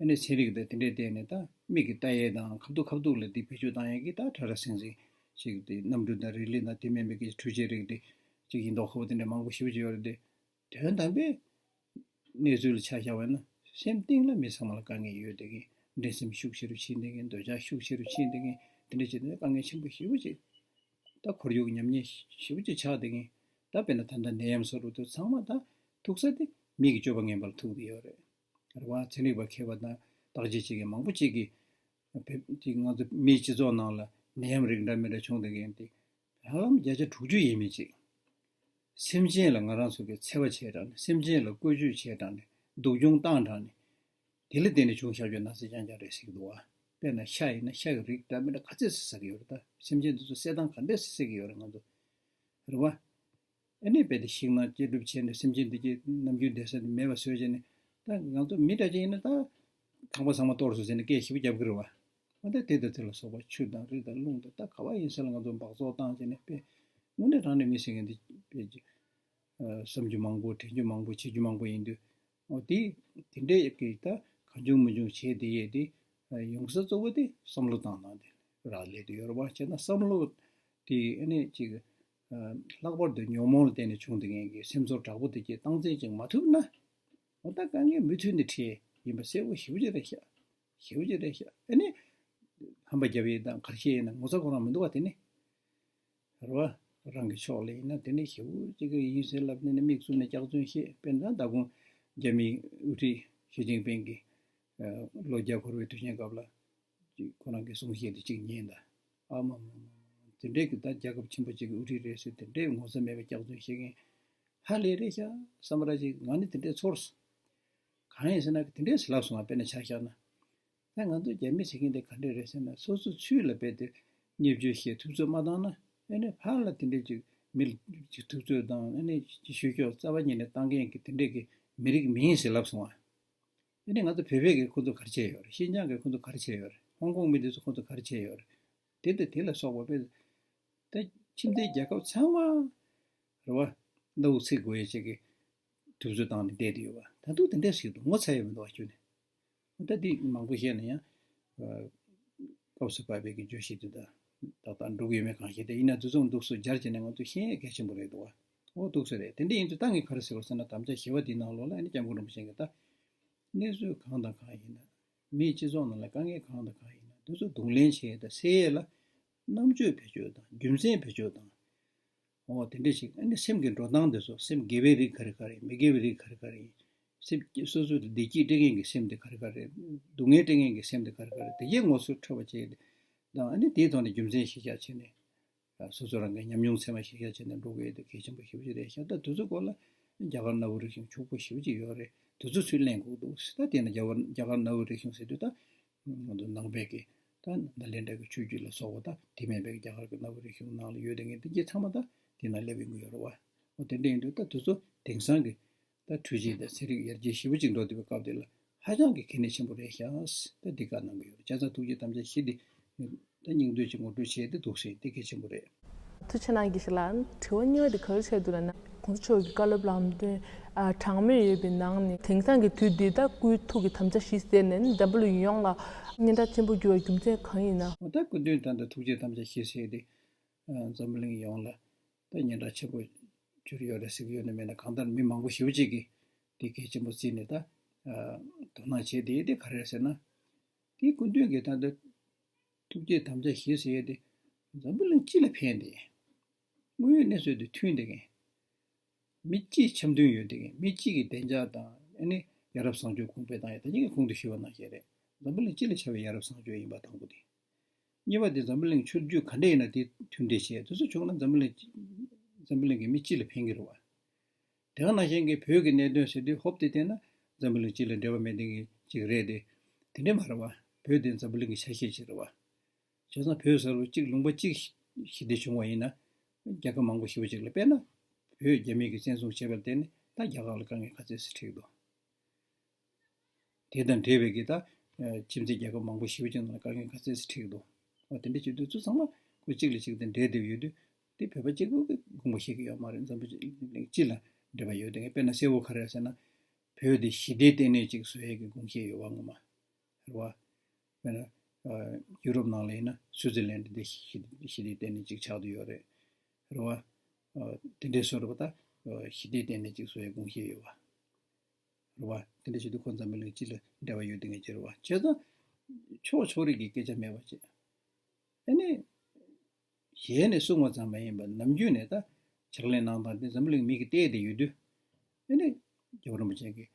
ཨ་ནི་ཚན་རིག་དང་དེ་འདྲས་བརྟེན་ནས་ད་མིག་གིས་ལྟ་ཡས་དང་ཁ་ཐུག་ཁ་ཐུག་ལ་དེ་བེད་སྤྱོད་བཏང་ཡས་ཀྱི་ད་ཁྲ་ཁྲ་ཟིང་ཟིང་ཞིག་དེ་གནམ་གྲུ་དང་རི་ལི་དང་དེ་མིན་པའི་གི་འཕྲུལ་ཆས་རིགས་དེ་ཅིག་ཡིན་མདོག་ཁ་པོ་དེ་འདྲས་མང་པོ་ཞེ་པོ་ཅིག་ཡོད་རེད་དེ། དོན་དམ་པའི་གནས་ཚུལ་ལ་ཆ་བཞག་པ་ན་སེམས་གཏིང་ལ་མི་ཚང་མ་ལ་དཀའ་ངལ་ཡོད་བསྡད་མཁན། འགྲན་སེམས་ཤུགས་ཆེ་རུ་ཕྱིན་བསྡད་མཁན། འདོད་ཆགས་ཤུགས་ཆེ་རུ་ཕྱིན་བསྡད་མཁན། དེ་འདྲ་བྱས་ནས་དཀའ་ངལ་ཆེན་པོ་ཞེ་པོ་ཅིག་ད་ཁོར་ཡུག་ཉམས་ཉེས་ཞེ་པོ་ཅིག་ཆགས་བསྡད་མཁན། ད་དཔེར་ན་ད་ལྟ་ནད་ཡམས་སོགས་རུ་དུ་ཚང་མ་ད་ཐུག་ས་དེ་མི་གི་སྤྱོད་པ་ངན་པ་ལ་ཐུག་བསྡད་ཡོད་རེད། རེད་བ། ཚན་རིག་པ་མཁས་པ་དང་བརྟག་དཔྱད་བྱེད་མཁན་མང་པོ་ཅིག་གིས་བོད་ཀྱི་ང་ཚོ་མིའི་སྤྱི་ཚོགས་ནང་ལ་ནད་ཡམས་རིགས་འདྲ་མི་འདྲ་བྱུང་བསྡད་མཁན་དེ་ཧ་ལམ་བརྒྱ་ཆ་དྲུག་ཅུ་ཡས་མས་ཅིག་སེམས་ཅན་ལ་ང་རང་ཚོ་གི་འཚེ་བ་བྱས་དྲགས་ནས། སེམས་ཅན་ལ་བཀོལ་སྤྱོད་བྱས་དྲགས་ནས། སྡུག་སྦྱོང་བཏང་དྲགས་ནས། དེ་ལ་བརྟེན་ནས་བྱུང་བཞག་རྒྱུ་ན་ཚ་རྐྱང་རྐྱང་རེད་ཟེར་གྱི་འདུག་བ། དཔེར་ན་ཤ་ཡིན་ན་ཤ་གི་རིགས་འདྲ་མི་འདྲ་ག་ཚད་ཟ་ཟ་གི་ཡོད་རེད། ད་སེམས་ཅན་འདི་ཚོ་བསད་སྟངས་ག་འདྲས་ཟེར་ཟེར་གྱི་ཡོད་རེད་ང་ཚོ། རེད་བ། ཨ་ནི་རྦད་དེ་ཤིང་ནགས་བཅད་གྲུབ་བྱས་ནས་སེམས་ཅན་འདི་གི་ནམ་རྒྱུན་བསྡད་ས་དེ་མེད་པ་བཟོས་བྱས་ནས། ད་ང་ཚོ་མི་འདྲ་ཅིག་ཡིན་ན་ད་ཁང་པ་ཚང་མ་གཏོར་སོང་ཟེར་ནས་སྐད་ཞེ་པོ་རྒྱབ་ཀྱི་རེད་བ། འོ་ད་དེ་དང་དེ་ལ་སོགས་པ་ཆུ་དང་རི་དང་རླུང་དང་ད་ག་བ་ཡིན་ས་ལ་ང་ཚོ་འབག་བཙོག་བཏང་བྱས་ནས་དཔེ་དངོས་གནས་དྲང་གནས་མི་ཟེར་མཁན་འདི་དཔེ་ཨ་བསམ་རྒྱུ་མང་པོ། དྲན་རྒྱུ་མང་པོ། བྱེད་རྒྱུ་མང་པོ་ཡིན་དུས། འོ་དེ་དེ་འདྲའི་ཀྱི་ད་གང་བྱུང་མང་བྱུང་བྱས་དེ་ཡས་དེ་ཡོང་ས་གཙོ་བོ་དེ་བསམ་བློ་བཏང་སྟངས་དེ་རག་ལས་དེ་ཡོད་རེད་བ། བྱས་ན་བསམ་བློ་དེ་ཨ་ནི་ཅིག་ལྷག་པར་དུ་ཉོན་མོངས་ལ་བརྟེན་ནས་བྱུང་བསྡད་མཁན་གྱི་སེམས་ཚོར་དྲག་པོ་དེ་གྱི་སྟངས་འཛིན་ཅིག་མ་ཐུབ་ན། འོ་ད་དཀའ་ངལ་མུ་མཐུད་ནས་འཕྲད་ཡིན་པ་གསལ་པོ་ཞེ་པོ་ཅིག་རེད་ཤག་ཞེ་པོ་ཅིག་རེད་ཤག་ཨ་ནི་ཧམ་པ་རྒྱབ་ཡས་དང་གར་ཤེས་ཡས་ན་ངོ་ཚ་ཁོ་རང་མི་འདུག་བ། དེ་ནི། རེད་བ། རང་གི་ཕྱོགས་ལ་ཡིན་ན་དེ་ནི་ཞེ་པོ་ཅིག་ཡིན་ཟེར་ལབ་ནས་ནི་མིག་བཙུམ་ནས་སྐྱག་རྫུན་བཤད། དཔེར་ན་ད་དགོང་རྒྱ་མིའི་དབུ་ཁྲིད་ཞི་ཅིན་ཕིང་གིས་ལོ་བརྒྱ་འཁོར་བའི་དུས་ཆེན་སྐབས་ལ་ཅིག་ཁོ་རང་གི་གསུང་བཤད་དེ་ཅིག་ཉན་ད། ཨ་མ་མ་མ་མ། དེ་འདྲའི་གི་ད་རྒྱལ་ཁབ་ཆེན་པོ་ཅིག་གི་དབུ་ཁྲིད་རེད་ཟེར་དེ་འདྲའི་ངོ་ཚ་མེད་པའི་སྐྱག་རྫུན་བཤད་མཁན་ཧ་ལས་རེད་ཤག་བསམ་པ་ར་ཅིག་ང་ནི་དེ་འདྲའི་ཚོར་སོང་། གང་ཡིན་ཟེར་ན་དེ་འདྲའི་ལབ་སོང་བ། དཔེར་ན་ཆ་བཞག་ན། ད་ང་ཚོ་རྒྱ་མི་ཟེར་མཁན་དེ་ག་འདྲས་རེད་ཟེར་ན། སོ་སོ་ཚུར་ལ་རྦད་དེ་བརྙས་བཅོས་བྱས་ཐུབ་ཚོད་མ་བཏང་ན། ཨ་ནི་ཕར་ལ་དེ་འདྲས་ཅིག་མི་ལ་ཅིག་ཐུབ་ཚོད་དང་། ཨ་ནི་ཅིག་ཤོད་ཀྱོག་རྩ་བ་ཉིད་ནས་བཏང་མཁན་གྱི་དེ་འདྲས་ཀྱི་མི་རིགས་མིན་ཟེར་ལབ་སོང་བ། ཨ་ནི་ང་ཚོ་བོད་པས་ཀྱི་ཁོ་ཚོ་ག་རེ་བྱས་ཡོད་རེད། ཤིན་ཅང་གི་ཁོ་ཚོ་ག་རེ་བྱས་ཡོད་རེད། ཧོང་ཀོང་མི་དེ་ཚོ་ཁོ་ཚོ་ག་རེ་བྱས་ཡོད་རེད། དེ་དང་དེ་ལ་སོགས་པ་དཔེ་ད་ཁྱིམ་མཚེས་རྒྱལ་ཁབ་ཚང་མ་རེད་བ། སྣ་བུག་ཚིག་དགོས་ཡས་ཅིག་གི་དུས་ཚོད་བཏང་ནས་བསྡད་དེ་ཡོད་པ། ད་དུང་དེ་འདྲས་ཞིག་འདུག་ངོ་ཚ་ཡས་མི་འདུག་བ་ཁྱོད་ནི། ད་འདི་མང་པོ་བཤད་ན་ཡང་སྐབས་སུ་བབས་པའི་གི་བརྗོད་གཞི་དེ་ད་ཏག་ཏག་འགྲོ་གི་ཡོད་མེད་གང་ཤེས། དེ་ཡིན་ན་འདུ་འཛོམས་འདུག་སུ་སྦྱར་བྱས་ནས་ང་ཚོ་ཤེས་ཡས་གལ་ཆེན་པོ་རེད་འདུག་བ། འོ་འདུག་སུ་རེད། དེ་འདྲ་ཡིན་དུས་ད་ངས་ག་རེ་ཟེར་བ་ཟེར་ན། དམ་བཅའ་བཞི་པ་འདིའི་ནང་ལོགས་ལ་ཨ་ནི་སྐྱབས་མགོན་རིན་པོ་ཆེ་གིས་ད་གནས་ཚུལ་གང་དང་གང་ཡིན་ན། མིའི་སྤྱི་ཚོགས་ནང་ལ་དཀའ་ངལ་གང་དང་གང་ཡིན་ན་དེ་ཚོ་གདོང་ལེན་བྱེད་ཡས་དང་སེལ་ཡས་ལ་རྣམ་དཔྱོད་བེད་སྤྱོད་དང་རྒྱུ་མཚན་བེད་སྤྱོད་དང་། འོ་དེ་འདྲ་ཞིག་ཨ་ནི་སེམས་ཀྱི་འགྲོ་སྟངས་དེ་ཚོ། སེམས་དགེ་བའི་རིགས་ག་རེ་ག་རེ་ཡིན། མི་དགེ་བའི་རིགས་ག་རེ་ག་རེ་ཡིན། སེམས་སོ་སོ་ལ་བདེ་སྐྱིད་སྤྲད་མཁན་གྱི་སེམས་དེ་ག་རེ་ག་རེ་རེད། སྡུག་བསྔལ་སྤྲད་མཁན་གྱི་སེམས་དེ་ག་རེ་ག་རེ་རེད། དེ་གའི་ངོ་སོ་འཕྲོད་པ་བྱས་དང་། ཨ་ནི་དེའི་ཐོག་ནས་རྒྱུ་མཚན་གཞིར་བཞག་བྱས་ནས། སོ་སོ་རང་གི་ཉམས་མྱོང་ཚད་མ་གཞིར་བཞག་བྱས་ནས་འགྲོ་དགོས་ཡས་དེ་གལ་ཆེན་པོ་ཞེ་པོ་ཅིག་རེད་ཤག་ད་དེ་ཚོའི་སྐོར་ལ་རྒྱ་གར་གནའ་བོའི་རིག་གཞུང་ཕྱུག་པོ་ཞེ་པོ་ཅིག་ཡོད་རེད། དེ་ཚོ་ཚུར་གླེང་དགོས་འདུག་ད་དེ་ན་རྒྱ་གར་རྒྱ་གར་གནའ་བོའི་རིག་གཞུང་ཟེར་དུས་ད། ང་ཚོ་ནང་པའི་གི་ད་ནཱ་ལེནྡྲ་གི་ཆོས་བརྒྱུད་ལ་སོགས་པ་ད་དེ་མིན་པའི་རྒྱ་གར་གྱི་གནའ་བོའི་རིག་གཞུང་ནང་ལ་ཡོད་དེ་ངས་དེ་གྱད་ཚང་མ་ད་དེ་ན་སླེབས་ཡོང་གི་ཡོད་རེད་བ། འོ་དེ་འདྲ་ཡིན་དུས་ད་དེ་ཚོ་དེང་སང་གི་ད་འཕྲུལ་ཆས་དང་ཚན་རིག་ཡར་རྒྱས་ཞེ་པོ་ཅིག་འགྲོ་བསྡད་པའི་སྐབས་དེ་ལ་ཧ་ཅང་གི་གལ་གནད་ཆེན་པོ་རེད་ཤག་ད་འདི་བཀའ་གནང་གི་ཡོད་རེད། བྱས་ཙང་ཐུགས་རྗེ་དམ་བཅའ་བཞི་འདི་ད་སྙིང་བསྡུས་ཅིག་ངོ་སྤྲོད་བྱས་ཏེ་འདུག་ཟེར། འདི་གལ་ཆེན་པོ་རེད། ཐུགས་རྗེ་གནང་། དགེ་བཤེས་ལགས། དྲི་བ་གཉིས་པ་དེ་ག་རེ་བྱས་འདུག་ལབ་ན། གོང་ས་མཆོག་གི་བཀའ་སློབ་ལམ་སྟོན་ཨ་གྲངས་མེད་ཡོད་པའི་ནང་ནས་དེང་སང་གི་དུས་འདི་ད་སྐུའི་ཐུགས་ཀྱི་དམ་བཅའ་བཞི་ཟེར་ནས་འཛམ་བུ་གླིང་ཡོངས་ལ་སྙན་གྲགས་ཆེན་པོ་གྱུར་བའི་རྒྱུ་མཚན་གང་ཡིན་ན། འོ་ད་སྐུ་མདུན་ད་ལྟ་ཐུགས་རྗེ་དམ་བཅའ་བཞི་ཟེར་དེ་ཨ་འཛམ་བུ་གླིང་ཡོངས་ལ་ད་སྙན་གྲགས་ཆེན་པོ་གྱུར་ཡོད་རེད་ཟེར་གྱི་ཡོད་ན་མེད་ན། གང་ལྟར་མི་མང་པོ་ཞེ་པོ་ཅིག་གིས་དེ་གལ་ཆེན་པོ་བརྩིས་ནས་ད་ཨ་དོ་སྣང་བྱས་དེ་དེ་ག་རེ་རེད་ཟེར་ན། དེའི་སྐུ་མདུན་གྱི་ད་ལྟ་ཐུགས་བསྐྱེད་དམ་བཅའ་བཞི་ཟེར་ཡས་དེ་འཛམ་བུ་གླིང་སྤྱི་ལ་ཕན་བསྡད་མཁན། དངོས་ཡོད་གནས་ཚུལ་དེ་མཐུན་བསྡད་མཁན། མི་གཅིག་འཆམ་མཐུན་ཡོད་བསྡད་མཁན། མི་གཅིག་གི་བདེ་འཇགས་དང་ཨ་ནི་ཡ་རབས་བཟང་སྤྱོད་གོང་འཕེལ་བཏང་ཡས། ད་གིན་གོང་དུ་ཞུས་པ་ནང་བཞིན་རེད། འཛམ་བུ་གླིང་སྤྱི་ལ་ཁྱབ་པའི་ཡ་རབས་བཟང་སྤྱོད་ཡིན་པ་དང་པོ་དེ། གཉིས་པ་དེ་འཛམ་བུ་གླིང་ཆོས་བརྒྱུད་ག་འདྲ་ཡིན་ན་དེ་མཐུན་འབྲེལ་བྱས། དེ་ཚོ་བྱུང་ན་འཛམ་བུ་གླིང་འཛམ་བུ་གླིང་གི་མི་སྤྱི་ལ་ཕན་གྱི་རེད་བ། དེ་ག་ནང་བཞིན་གྱི་བོད་ཀྱི་གནད་དོན་ཟེར་དུས་ཧོབ་སྟེ་བལྟས་ན་འཛམ་བུ་གླིང་སྤྱི་ལ་འབྲེལ་བ་མེད་མཁན་གྱི་ཅིག་རེད་དེ། དེ་འདྲ་མ་རེད་བ། བོད་དེ་འཛམ་བུ་གླིང་གི་ཆ་ཤས་ཅིག་རེད་བ། བྱས་ཙང་བོད་ཟེར་བ་གཅིག་ལུང་པ་གཅིག་ཞི་བདེ་བྱུང་བ་ཡིན་ན། རྒྱལ་ཁབ་མང་པོ་ཞེ་པོ་ཅིག་ལ། དཔེར་ན་བོད་རྒྱ་མི་གིས་བཙན་བཟུང་བྱས་པར་བརྟེན་ནས་ད་རྒྱ་གར་ལ་དཀའ་ངལ་ག་ཚད་ཅིག་འཕྲད་ཀྱི་འདུག་དེ་དང་འབྲེལ་བའི་གི་ད་ཁྱིམ་མཚེས་རྒྱལ་ཁབ་མང་པོ་ཞེ་པོ་ཅིག་ནང་ལ་དཀའ་ངལ་ག་ཚད་ཅིག་འཕྲད་ཀྱི་འདུག་འོ་དེ་འདྲ་བྱེད་དུས་ཚོ་ཚང་མ་ཁོ་གཅིག་ལ་གཅིག་དང་འབྲེལ་བསྡད་ཡོད་དུས། དེ་བོད་པ་གཅིག་པུ་གིས་དགོངས་པ་བཞེས་ཀྱི་ཡོད་མ་རེད། འཛམ་བུ་གླིང་སྤྱི་ལ་འབྲེལ་བ་ཡོད་དེ། དཔེར་ན་གསལ་པོ་ག་རེ་ཟེར་ན། བོད་དེ་ཞི་བདེའི་ལྟེ་གནས་ཅིག་བཟོ་ཡས་ཀྱི་དགོངས་བཞེས་ཡོད་པ་ངོ་མ་རེད་བ། དཔེར་ན་ཨ་ཡུ་རོབ་ནང་ལ་ཡིན་ན་སུའུ་ཙི་ལན་ཌི་དེ་ཞི་ཞི་བདེའི་ལྟེ་གནས་ཅིག་ཆགས་བསྡད་ཡོད་རེད། རེད་བ། ཨ་དེ་འདྲའི་བཟོ་འདྲ་པོ་ད་ཨ་ཞི་བདེའི་ལྟེ་གནས་ཅིག་བཟོ་ཡས་དགོངས་བཞེས་ཡོད་བ། རེད་བ། དེ་འདྲ་བྱེད་དུས་ཁོ་འཛམ་བུ་གླིང་སྤྱི་ལ་འབྲེལ་བ་ཡོད་དེ་ངེས་ཅིག་རེད་བ། བྱས་ཙང་ཕྱོགས་ཕྱོགས་རིས་ཀྱི་སྐད་ཆ་མེད་པ་བྱས། ཨ་ནི་ཞལ་ནས་གསུངས་པ་ཙམ་མ་ཡིན་པར་ནམ་རྒྱུན་ནས་ད་ཕྱག་ལས་གནང་སྟངས་དེ་འཛམ་བུ་གླིང་མི་གིས་བལྟས་བསྡད་ཡོད་དུས། ཨ་ནི་རྒྱལ་བ་རིན་པོ་ཆེ་གིས་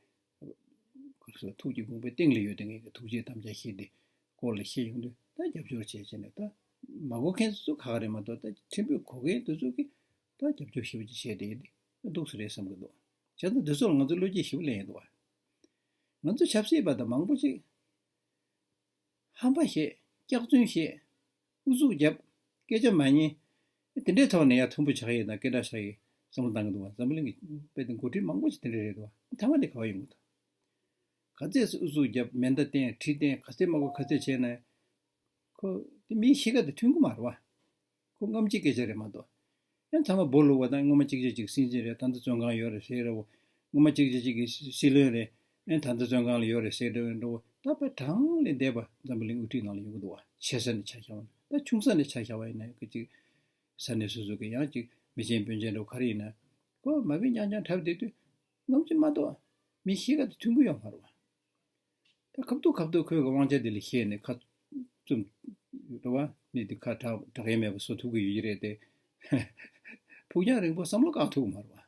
ཁོ་ཚོ་ཐུགས་ཀྱི་དགོངས་པའི་སྟེང་ལ་ཡོད་དེ་ངེས་ཀྱི་ཐུགས་རྗེའི་དམ་བཅའ་བཞེས་ཏེ་སྐོར་ལ་བཤད་ཡོང་དུས། ད་རྒྱབ་སྐྱོར་བྱས་བྱས་ནས། ད་མ་གོ་མཁན་ཚོ་ག་ག་རེད་མ་གཏོགས། ད་ཕྲན་བུ་གོ་མཁན་དེ་ཚོ་གིས་ད་རྒྱབ་སྐྱོར་ཞེ་པོ་ཅིག་བྱས་བསྡད་ཡོད་དེ་སྡུག་ས་རེད་བསམ་གྱི་འདུག་བྱས་ཙང་འདི་ཚོ་ལ་ང་ཚོས་བློ་སྐྱེད་ཞེ་པོ་ལེན་ཡོད་འདུག་བ། ང་ཚོ་ཆབ་སྲིད་པ་དང་མང་པོ་ཅིག་ཧམ་པ་བཤད། སྐྱག་རྫུན་བཤད། ཨུ་ཚུགས་རྒྱབ། སྐད་ཆ་མ་ཉན། དེ་འདྲའི་ཐོག་ནས་ཡར་མཐོན་པོ་ཆགས་ཡས་དང་སྐད་གྲགས་ཆགས་ཡས་བསམ་བློ་བཏང་གི་འདུག་བ། འཛམ་བུ་གླིང་གི་དཔེ་དེ་འགོ་ཁྲིད་མང་པོ་ཞིག་དེ་འདྲ་རེད་འདུག་བ། ཐ་མ་དེ་ག་བ་ཡོང་གི་འདུག་ག་ཚད་ཨུ་ཚུགས་རྒྱབ། མེ་མདའ་བསྟན། གྲི་བསྟན། ག་ཚད་མ་དགོས་ག་ཚད་བྱས་ནས། ཁོ་དེ་མིའི་གཤིས་ཀ་དེ་མཐུན་གི་མ་རེད་བ། ཁོ་སྔ་མོ་གཅིག་སྐད་ཆ་རེད་མ་གཏོགས། ཡང་ཚང་མ་སྦོ་ལུག་པ་དང་། སྔོན་མ་གཅིག་བྱས་གཅིག་སྲིད་འཛིན་རེད། ད་ལྟ་བཙོན་ཁང་ཡོད་རེད་ཟེར་རེད་བ། སྔོན་མ་གཅིག་བྱས་གཅིག་གི་སྲིད་བློན་རེད། ཨེ་ད་ལྟ་བཙོན་ཁང་ལ་ཡོད་རེད་ཟེར་འདྲ་བོ་འདྲ་བོ། ད་དཔེ་གྲངས་ལས་འདས་པ་འཛམ་བུ་གླིང་དབུ་ཁྲིད་ནང་ལ་ཡོང་གི་འདུག་བ། ཆེ་ས་ནས་ཆ་བཞག་པ་ན། ད་ཆུང་ས་ནས་ཆ་བཞག་པ་ཡིན་ན་གི་ཅིག་ས་གནས་སོ་སོ་གི་ཡང་ཅིག་མི་ཆེན་དཔོན་ཆེན་འདྲ་བོ་ག་རེ་ཡིན་ན། ཁོ་མ་བིན་རྐྱང་རྐྱང་འཁྲབ་བསྡད་དུས། ནམ་ཅིག་མ་གཏོགས་མི་གཤིས་ཀ་དེ་མཐུན་གི་ཡོད་མ་རེད་བ། ད་ཁ་ཐུག་ཁ་ཐུག་ཁོའི་གི་དབང་ཆ་དེ་ལ་བཞེས་ནས་ཁ་བཙུམ་རེད་བ། མི་དེ་ཁ་གྲག་གྲག་ཡས་མེད་པ་བཟོ་ཐུབ་ཀྱི་ཡོད་ཀྱི་རེད་དེ། ཕུགས་རྒྱང་རིང་པོ་བསམ་བློ་བཀག་ཐུབ་ཀྱི་མ་རེད་བ།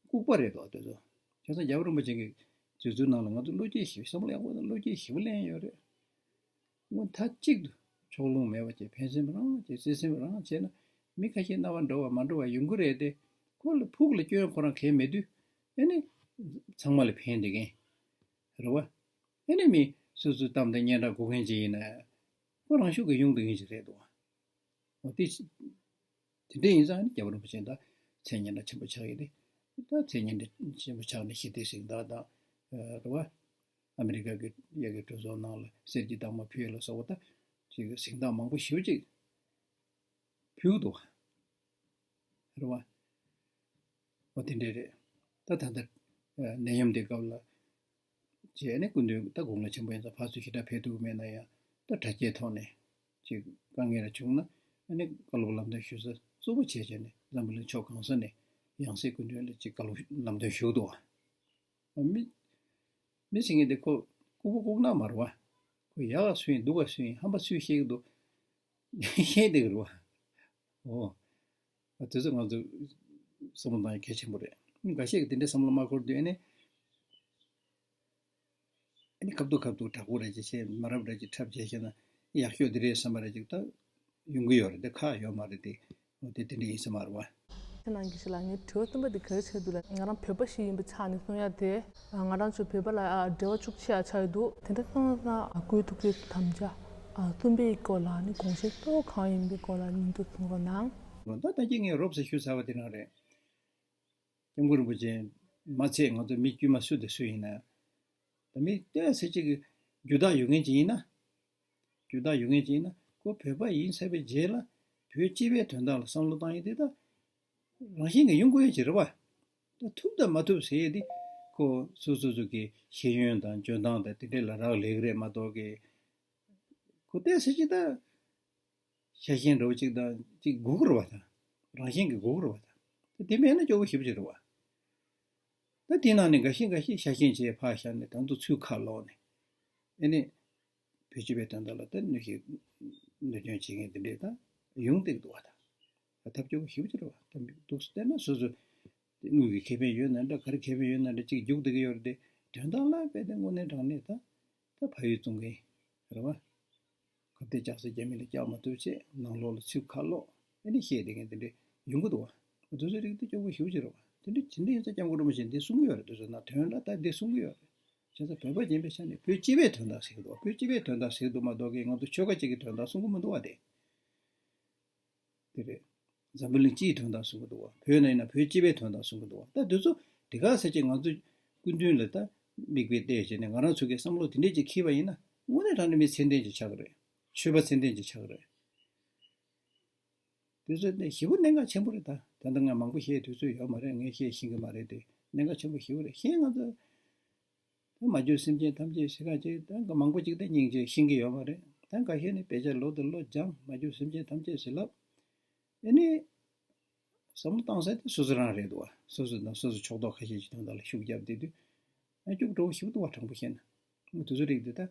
ལྐུགས་པ་རེད་དོ་དེ་ཚོ། བྱས་ཙང་རྒྱལ་བ་རིན་པོ་ཆེ་གི་མཛད་ཚུལ་ནང་ལ་ང་ཚོ་བློ་སྐྱེད་ཞིབ། བསམ་བློ་ཡག་པོ་དང་བློ་སྐྱེད་ཞིབ་པོ་ལེན་ཡོད་རེད། སྔོན་མཐའ་གཅིག་ཏུ་ཕྱོགས་ལྷུང་མེད་པ་བྱས། ཕན་སེམས་རང་བྱས། བརྩེ་སེམས་རང་བྱས་ན། མི་ཁ་ཤས་རྣ་བ་འགྲོ་བ་མ་འགྲོ་བ་ཡོང་གི་རེད་དེ། ཁོ་ལ་ཕུགས་ལ་སྐྱོན་ཁོ་རང་གང་ཡང་མེད་དུས། ཨ་ནི་ཚང་མ་ལ་ཕན་བསྡད་མཁན་རེད་བ། ཨ་ནི་མི་སོ་སོའི་གཏམ་དང་སྙན་གྲགས་དགོས་མཁན་ཅིག་ཡིན་ན། ཁོ་རང་ཤུགས་ཀྱིས་ཡོང་བསྡད་མཁན་ཞིག་རེད་འདུག་བ། འོ་དེ་དེ་འདྲ་ཡིན་ཙང་ནི་རྒྱལ་བ་རིན་པོ་ཆེ་ད་མཚན་སྙན་གྲགས་ཆེན་པོ་ཆགས་ཡོད་དེ། ད་མཚན་སྙན་གྲགས་ཆེན་པོ་ཆགས་ནས་ཞི་བདེའི་གཟེངས་རྟགས་དང་། ཨ་རེད་བ། ཨ་མི་རི་ཀ་གི་ཡ་གི་གྲོས་ཚོགས་ནང་ལ་གསེར་གྱི་རྟགས་མ་ཕུལ་ལ་སོགས་པ། ད་ཅིག་གཟེངས་རྟགས་མང་པོ་ཞེ་པོ་ཅིག་ཕུལ་འདུག་བ། རེད་བ། འོ་དེ་འདྲ་རེད། ད་ད་ལྟ་ནད་ཡམས་དེ་སྐབས་ལ་བྱས་ནས་སྐུ་མདུན་ད་དགུང་ལོ་ཆེན་པོ་ཡིན་ཙང་ཕར་ཚུར་ཞེ་དྲག་ཕེབས་ཐུབ་ཀྱི་མེད་ན་ཡང་། ད་དྲ་རྒྱའི་ཐོག་ནས་ཅིག་དཀའ་ངལ་ར་བྱུང་ན། ཨ་ནི་བཀའ་སློབ་ལམ་སྟོན་ཞུ་ས་གཙོ་བོ་བྱས་བྱས་ནས་འཛམ་བུ་གླིང་ཕྱོགས་གང་ས་ནས་ཡང་སྲིད་སྐུ་མདུན་ལ་ཅིག་བཀའ་སློབ་ལམ་སྟོན་ཞུ་འདུག་བ། མི་མི་ཟེར་མཁན་དེ་ཁོ་ལྐུགས་པ་ལྐུགས་ནག་མ་རེད་བ། ཁོ་ཡག་ག་སུ་ཡིན་སྡུག་ག་སུ་ཡིན་ཧམ་པ་སུས་བཤད་ཀྱི་འདུག་བཤད་བསྡད་ཀྱི་རེད་བ། འོ། དེ་ཚོ་ང་ཚོ་བསམ་བློ་གཏོང་ཡ་གལ་ཆེན་པོ་རེད། འགའ་ཤས་ཀྱིས་དེ་འདྲའི་བསམ་བློ་མ་འཁོར་དུས། ཨ་ནི་ཨ་ནི་ཁ་ཐུག་ཁ་ཐུག་དྲག་པོ་རེ་ཅིག་བྱས། མ་རབས་རེ་ཅིག་འཁྲབ་བྱས་བྱས་ན་ཡག་ཤོས་འདི་རེད་བསམ་པ་རེ་ཅིག་ད་ཡོང་གི་ཡོད་རེད་དེ། ཁག་ཡོད་མ་རེད་དེ། འོ་དེ་དེ་འདྲ་ཡིན་ས་མ་རེད་བ། ཁྱེད་རང་གིས་ཞུ་ལ་ངའི་དྲི་བ་གསུམ་པ་འདི་ག་རེ་ཆགས་འདུག་ལ། ང་རང་བོད་པ་ཞིག་ཡིན་པའི་ཆ་ནས་གསུང་ཡ་དེ། ང་རང་ཚོ་བོད་པ་ལ་འབྲེལ་བ་ཤུགས་ཆེ་ཡ་ཆགས་ཡོད་འདུག་དེ་འདྲ་སོང་ཙང་སྐུའི་ཐུགས་ཀྱི་དམ་བཅའ་གསུམ་པའི་སྐོར་ལ་ནི་དགོངས་བཞེད་གཙོ་བོ་གང་ཡིན་པའི་སྐོར་ལ་སྙིང་བསྡུས་གསུང་རོགས་གནང་། ད་ལྟ་ཅི་ངས་རོབ་ཙམ་ཞུས་ཚར་བ་དེ་རང་རེད། སྐྱབས་མགོན་རིན་པོ་ཆེ་མ་ཚད་ང་ཚོ་མི་དཀྱུས་མ་སུ་དང་སུ་ཡིན་ན། ད་མི་ཏོག་ཙམ་ཅིག་གི་རྒྱུ་དག་ཡོད་མཁན་ཅིག་ཡིན་ན། རྒྱུ་དག་ཡོད་མཁན་ཅིག་ཡིན་ན། ཁོ་བོད་པ་ཡིན་ཚར་བའི་རྗེས་ལ་བོད་སྤྱི་པའི་དོན་དག་ལ་བསམ་བློ་བཏང་ཡས་དེ་ད་རང་བཞིན་གྱིས་ཡོང་དགོས་ཡས་ཅིག་རེད་བ། ད་ཐུབ་དང་མ་ཐུབ་ཟེར་ཡས་དེ་ཁོ་སོ་སོ་སོ་གི་ཤེས་ཡོན་དང་འཇོན་ཐང་དང་དེ་འདྲས་ལ་རག་ལས་ཀྱི་རེད་མ་གཏོགས་གི། ཁོ་ཏོག་ཙམ་ཅིག་ད་ཤ་ཞེན་འདྲ་བོ་ཅིག་དང་ཅིག་དགོས་ཀྱི་རེད་བ། ད་རང་བཞིན་གྱིས་དགོས་ཀྱི་རེད་བ། ད་དེ་མེད་ན་སྐྱོ་པོ་ཞེ་པོ་ཅིག་རེད་བ། ད་དེ་ནང་ནས་འགའ་ཤས་འགའ་ཤས་ཤ་ཞེན་བྱས་ཕར་བཞག་ནས་ད་དུང་ཚུར་ཁ་ལོག་ནས། ཨ་ནི་བོད་སྤྱི་པའི་དོན་དག་ལ་ད་གནོད་ཤེད་གནོད་སྐྱོན་བྱེད་མཁན་དེ་འདྲས་ད་ཡོང་བསྡད་འདུག་བ། ད་ད་ཐབས་སྐྱོ་པོ་ཞེ་པོ་ཅིག་རེད་བ། ད་འདུག་སེ་བལྟས་ན་སོ་སོ་དངུལ་གྱི་ཁེ་ཕན་ཡོད་ན་འདྲ། ག་རེ་ཁེ་ཕན་ཡོད་ན་འདྲ་ཅིག་རྒྱུག་བསྡད་ཀྱི་ཡོད་རེད་དེ། དོན་དག་ལ་དཔེ་དེ་དངོས་གནས་དྲང་གནས་ད་ད་ཕ་ཡུལ་བཙོང་མཁན་རེད་བ། ག་ ཁ་གཏད་བཅག་ས་རྒྱ་མི་ལ་བཅག་མ་ཐུབ་ཆེད་ནང་ལོགས་ལ་ཚུར་ཁ་ལོག་ཨ་ནི་བཤད་བསྡད་མཁན་དེ་འདྲ་ཡོང་གི་འདུག་བ། དེ་ཚོའི་རིགས་དེ་སྐྱོ་པོ་ཞེ་པོ་ཅིག་རེད་བ། དེ་འདྲ་དེ་འདྲ་ཡིན་ཙང་སྐྱབས་མགོན་རིན་པོ་ཆེས་འདི་གསུང་གི་ཡོད་རེད། དེ་ཚོ་ན་དོན་ལ་ད་འདི་གསུང་གི་ཡོད་རེད། བྱས་ཙང་བོད་པ་ཡིན་པའི་ཆ་ནས་བོད་སྤྱི་པའི་དོན་དག་ཟེར་གི་འདུག་བ། བོད་སྤྱི་པའི་དོན་དག་ཟེར་གི་འདུག་མ་གཏོགས་ཀྱི་ང་ཚོ་ཆོལ་ཁ་གཅིག་གི་དོན་དག་གསུང་གི་མི་འདུག་བ་དེ། དེ་རེད། འཛམ་བུ་གླིང་སྤྱིའི་དོན་དག་གསུང་གི་འདུག་བ། བོད་ནང་ཡིན་ན་བོད་སྤྱི་པའི་དོན་དག་གསུང་གི་འདུག་བ། ད་འདི་ཚོ་དེ་ག་ཟེར་གྱི་ང་ཚོ་སྐུ་མདུན་ལ་ད་མིག་དཔེ་བལྟས་བྱས་ནས་ང་རང་ཚོ་གི་བསམ་བློ་དེ་འདྲས་ཅིག་འཁྱེར་བ་ཡིན་ན་དངོས་གནས་དྲང་གནས་མི་ཚད་ལྡན་ཅིག་ཆགས་ཀྱི་རེད། ཆོས་པ་ཚད་ལྡན་ཅིག་ཆགས་ཀྱི་རེད། དེ་ཚོ་ནི་ཞེ་པོ་གནད་འགག་ཆེན་པོ་རེད་ད། ད་ལྟ་ང་མང་པོ་བཤད་དུས་ཚོད་ཡོད་མ་རེད། ངས་བཤད་ཤེས་ཀྱི་མ་རེད་དེ། གནད་འགག་ཆེན་པོ་ཞེ་པོ་རེད། གཞན་ང་ཚོ་ད་མ་གྱུར་སེམས་ཅན་ཐམས་ཅད་ཟེར་ག་ཅིག་ད་མང་པོ་ཅིག་ད་སྙིང་རྗེ་ཤེས་ཀྱི་ཡོད་མ་རེད། ད་འགའ་ཤས་ནི་དཔེ་ཆ་ལོ་དང་ལོ་སྦྱངས། མ་གྱུར་སེམས་ཅན་ཐམས་ཅད་ཟེར་ལབ། ཨེ་ནི། བསམ་བློ་བཏང་ས་དེ་སོ་སོ་རང་རེད་འདུག་བ། སོ་སོ་དང་སོ་སོ་ཕྱོགས་གཏོགས་ཁ་ཤས་ཀྱི་དོན་དག་ལ་ཤུགས་བརྒྱབ་བསྡད་དུས། ཨ་སྐྱུག་བྲོ་བོ་ཞིག་འདུག་བ། དྲང་པོ་བཤད་ན། དེ་ཚོ་རིགས་འདི་ད།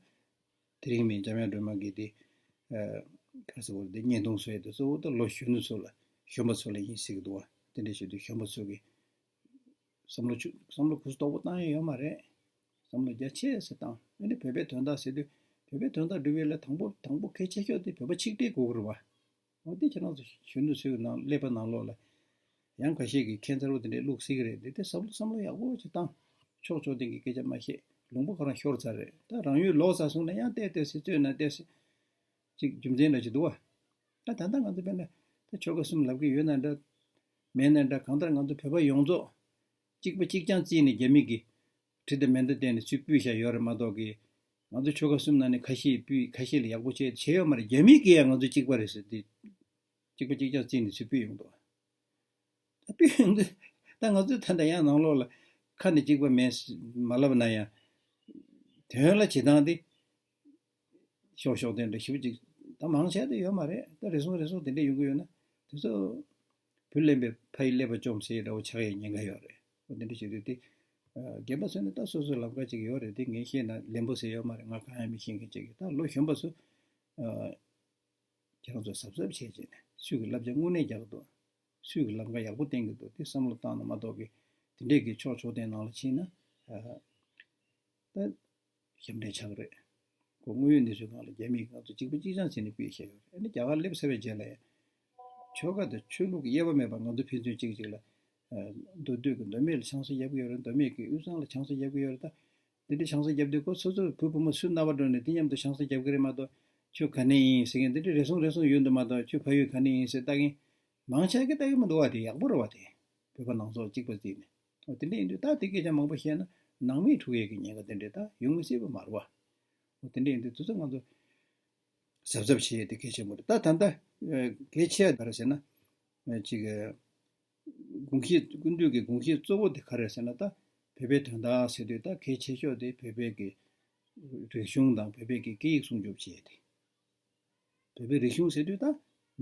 དེ་རིང་མིན་འཇམ་དབྱངས་སྒྲོལ་མ་གིས་དེ། ཨ། ག་རེ་ཟེར་བ་དེ་བརྙན་ཐུང་བཟོས་དེ་གཙོ་བོ་ད་ལོ་གཞོན་ནུ་ཚོ་ལ། གཞོན་པ་ཚོ་ལ་ཡིན་ཟེར་གི་འདུག་བ། དེ་འདྲ་བྱེད་དུས་གཞོན་པ་ཚོ་གི་བསམ་བློ་ཆུ་བསམ་བློ་གུ་དོག་པོ་བཏང་ཡ་ཡོད་མ་རེད། བསམ་བློ་རྒྱ་ཆེ་ཟེར་བཏང་། ཨ་ནི་བོད་པའི་དོན་དག་ཟེར་དུས་བོད་པའི་དོན་དག་སྒྲུབ་ཡས་ལ་དང་པོ་དང་པོ་གལ་ཆེ་ཤོས་དེ་བོད་པ་ཆིག་སྒྲིལ་དགོས་ཀྱི་རེད་བ། འོ་དེ་ཁྱེད་རང་ཚོ་གཞོན་ནུ་ཚོའི་ནང་ཀླད་པ་ནང་ལོགས་ལ་ཡང་ཁ་ཤས་ཀྱིས་ཁྱད་མཚར་པོ་དེ་འདྲས་བླུགས་སྲིད་ཀྱི་རེད་དེ། དེ་བསམ་བློ་བསམ་བློ་ཡག་པོ་ཅིག་བཏང་། ཕྱོགས་ཕྱོགས་སྟེང་གི་སྐད་ཆ་མ་བཤད། ལུང་པ་ཁོ་རང་ཤོར་ཚར་རེད། ད་རང་ཡུལ་ལོག་ཚར་སོང་ན་ཡང་བལྟས་བལྟས་སེ་རྩོད་ན་བལྟས་སེ་ཅིག་རྒྱུ་མཚན་འདྲ་ཅིག་འདུག་བ། ད་ད་ལྟ་ང་ཚོ་དཔེར་ན་ད་ཆོལ་ཁ་གསུམ་ལབ་ཀྱི་ཡོད་ན་འདྲ། མེད་ན་འདྲ། གང་ལྟར་ང་ཚོ་བོད་པ་ཡོངས་རྫོགས་གཅིག་པ་གཅིག་རྐྱང་བརྩིས་ནས་རྒྱ་མི་གི་གྲི་དང་མེ་མདའ་བསྟན་ནས་ཚུར་ཕུད་བཞག་ཡོད་རེད་མ་གཏོགས་ཀྱི། ང་ཚོ་ཆོལ་ཁ་གསུམ་ནང་ནས་ཁ་ཤས་ཕུད། ཁ་ཤས་ལ་ཡག་པོ་བྱས་བྱས་ཡོད་མ་རེད། རྒྱ་མི་གིས་ཡང་ང་ཚོ་གཅིག་པ་རེད་ཟེར་ཏེ། གཅིག་པ་གཅིག་རྐྱང་བརྩིས་ནས་ཚུར་ཕུད་ཡོང་འདུག་ད་ཕུད་ཡོང་དུས་ད་ང་ཚོས་ད་ལྟ་ཡང་ནང་ལོགས་ལ་ཁ་ནས་གཅིག་པ་མེད་མ་ལབ་ན་ཡང་། དོན་ལ་བྱེད་སྟངས་དེ་ཤོག་ཤོག་དེ་འདྲ་ཞིབ་ཅིག་ད་མང་ཆེ་དེ་ཡོད་མ་རེད། ད་རེ་ཟུང་རེ་ཟུང་དེ་འདྲ་ཡོང་གི་ཡོད་ན་དེ་ཚོ་བུ་ལེན་པའི་ཕ་ཡི་ཀླད་པ་བཅོམ་ཟེར་ཡ་འདྲ་བོ་ཆགས་ཡའི་ཉེན་ཁ་ཡོད་རེད། འོ་དེ་འདྲ་བྱེད་དུས་དེ་རྒན་པ་ཚོ་ནི་ད་སོ་སོའི་ལམ་ཁ་ཅིག་ཡོད་རེད། དེ་ངས་བཤད་ན་ལན་པོ་ཟེར་ཡོད་མ་རེད། ང་གང་ཡང་མི་ཤེས་མཁན་ཅིག་གིས། ད་ལོ་གཞོན་པ་ཚོ་ཁྱེད་རང་ཚོ་གཟབ་གཟབ་བྱས་བྱས་ནས་སུས་ཀྱི་བསླབ་བྱ་དངོས་གནས་རྒྱག་གི་འདུག་སུས་ཀྱི་ལམ་ཁ་ཡག་པོ་བསྟན་གྱི་འདུག་དེ་བསམ་བློ་བཏང་ན་མ་གཏོགས་ཀྱི་དེ་འདྲས་ཀྱི་ཕྱོགས་ཕྱོགས་སྟེང་ནང་ལ་ཕྱིན་ན་ད་ཞབས་འདྲེན་ཆགས་ཀྱི་རེད། ཁོ་དངོས་ཡོད་གནས་ཚུལ་སྒང་ལ་རྒྱ་མིས་ང་ཚོ་གཅིག་པ་གཅིག་རྐྱང་བྱས་ནས་ཕུད་བཞག་ཡོད་རེད། ཨ་ནི་རྒྱ་གར་སླེབས་ཚར་བའི་རྗེས་ལ་ཡང་ཆོལ་ཁ་དང་ཆོས་ལུགས་ཀྱི་དབྱེ་བ་མེད་པར་ང་ཚོ་ཕན་ཚུན་གཅིག་གཅིག་ལ་མདོ་སྟོད་ཀྱི་མདོ་སྨད་ལ་ཆང་ས་བརྒྱབ་ཀྱི་ཡོད་རེད། མདོ་སྨད་ཀྱི་དབུས་གཙང་ལ་ཆང་ས་བརྒྱབ་ཀྱི་ཡོད་རེད། ད་འདི་འདྲའི་ཆང་ས་བརྒྱབ་དུས་ཁོ་སོ་སོའི་བུ་བུ་མོ་སུ་རྣ་བར་འགྲོ་ནས་འདི་མཉམ་དུ་ཆང་ས་བརྒྱབ་ཀྱི་རེད་མ་གཏོགས་ཁྱོད་ག་ནས་ཡིན་ཟེར་མཁན་འདི་འདྲའི་རེ་ཟུང་རེ་ཟུང་ཡོད་འདུག་མ་གཏོགས་ཁྱོད་ཕ་ཡུལ་ག་ནས་ཡིན་ཟེར་ལྟ་མཁན་མང་ཆེ་གིས་ལྟ་གི་མི་འདུག་བ། དེ་ཡག་པོ་རེད་བ། དེ་བོད་པ་ནང་ཚོགས་གཅིག་པ་བརྩིས་ནས། འོ་དེ་འདྲ་ཡིན་དུས་ད་དེ་སྐད་ཆ་མང་པོ་བཤད་ན་ནང་མི་འཁྲུག་ཡས་ཀྱི་ཉེན་ཁ་དེ་འདྲ་ད་ཡོང་མི་སྲིད་པ་མ་རེད་བ། འོ་དེ་འདྲ་ཡིན་དུས་དེ་ཚོ་ང་ཚོ་གཟབ་གཟབ་བྱེད་ཡས་དེ་གལ་ཆེན་པོ་རེད། ད་ད་ལྟ་གལ་ཆེ་བ་ག་རེ་ཟེར་ན། ཅིག་དགོངས་གཞི་ཀུན་བཏུས་ཀྱི་དགོངས་གཞི་གཙོ་བོ་དེ་ག་རེ་ཟེར་ན། ད་བོད་པའི་དོན་དག་ཟེར་དུས་ད་གལ་ཆེ་ཤོས་དེ་བོད་པའི་གི་རིག་གཞུང་དང་བོད་པའི་གི་སྐད་ཡིག་སྲུང་སྐྱོབ་བྱེད་ཡས་དེ། བོད་པའི་རིག་གཞུང་ཟེར་དུས་ད་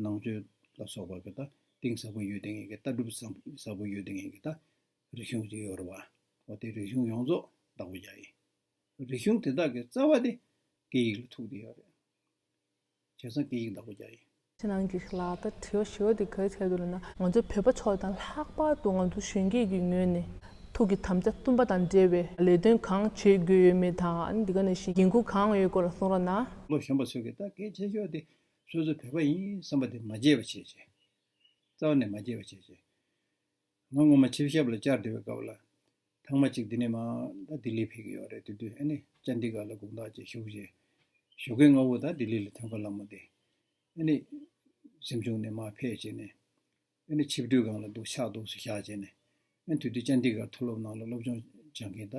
ནང་ཆོས་ལ་སོགས་པ་གི་ད་གཏིང་ཟབ་པོ་ཡོད་བསྡད་མཁན་གི་ལྟ་གྲུབ་ཟབ་པོ་ཡོད་བསྡད་མཁན་གི་ད་རིག་གཞུང་ཅིག་ཡོད་རེད་བ། འོ་དེ་རིག་གཞུང་ཡོངས་རྫོགས་བདག་པོ་རྒྱག་ཡས། རིག་གཞུང་དེ་དག་གི་རྩ་བ་དེ་སྐད་ཡིག་ལ་ཐུག་བསྡད་ཡོད་རེད། བྱས་ཙང་སྐད་ཡིག་བདག་པོ་རྒྱག་ཡས། ཕྱི་ནང་གི་ལག་བསྟར་དྲི་བ་ཞུ་བ་དེ་ག་རེ་ཆགས་འདུག་ལབ་ན། ང་ཚོ་བོད་པ་ཕྱོགས་དང་ལྷག་པར་དུ་ང་ཚོ་གཞོན་སྐྱེས་ཀྱི་ངོས་ནས་ཐུགས་ཀྱི་དམ་བཅའ་གཏུམ་པ་དང་འབྲེལ་བའི་ལས་དོན་གང་བྱེད་དགོས་ཡོད་མེད་དང་། ཨ་ནི་འདི་ག་ནང་བཞིན་འགན་ཁུར་གང་ཡོད་སྐོར་ལ་གསུང་རོགས་གནང་། ལོ་གཞོན་པ་ཚོས་ཀྱི་ད་གལ་ཆེ་ཤོས་དེ་སོ་སོ་བོད་པ་ཡིན་བསམ་པ་དེ་མ་བརྗེད་པ་བྱེད་བྱེད། རྩ་བ་ནས་མ་བརྗེད་པ་བྱེད་བྱེད། ང་སྔོན་མ་ཆིབས་ཞབས་ལ་བཅར་བསྡད་པའི་སྐབས་ལ། ཐེངས་མ་གཅིག་འདི་ནས་མར་ད་ལྡི་ལི་ཕེབས་ཀྱི་ཡོད་རེད། དེ་དུས་ཨ་ནི་ཅན་དི་གྷར་ལ་དགོང་དག་ཅིག་བཞུགས་བྱས། ཞོགས་ཀའི་སྔ་པོ་ད་ལྡི་ལི་ལ་ཐོན་ཁ་ལ་མོ་དེ། ཨ་ནི་གཟིམ་ཆུང་ནས་མར་ཕེབས་བྱས་ནས། ཨ་ནི་ཆིབས་སྒྲིག་ཁང་ལ་འདུག་ཕྱག་འདུག་སེ་བཞག་བྱས་ནས། ཨ་ནི་དེ་དུས་ཅན་དི་གྷར་མཐོ་སློབ་ནང་ལ་སློབ་སྦྱོང་སྦྱང་མཁན་ད་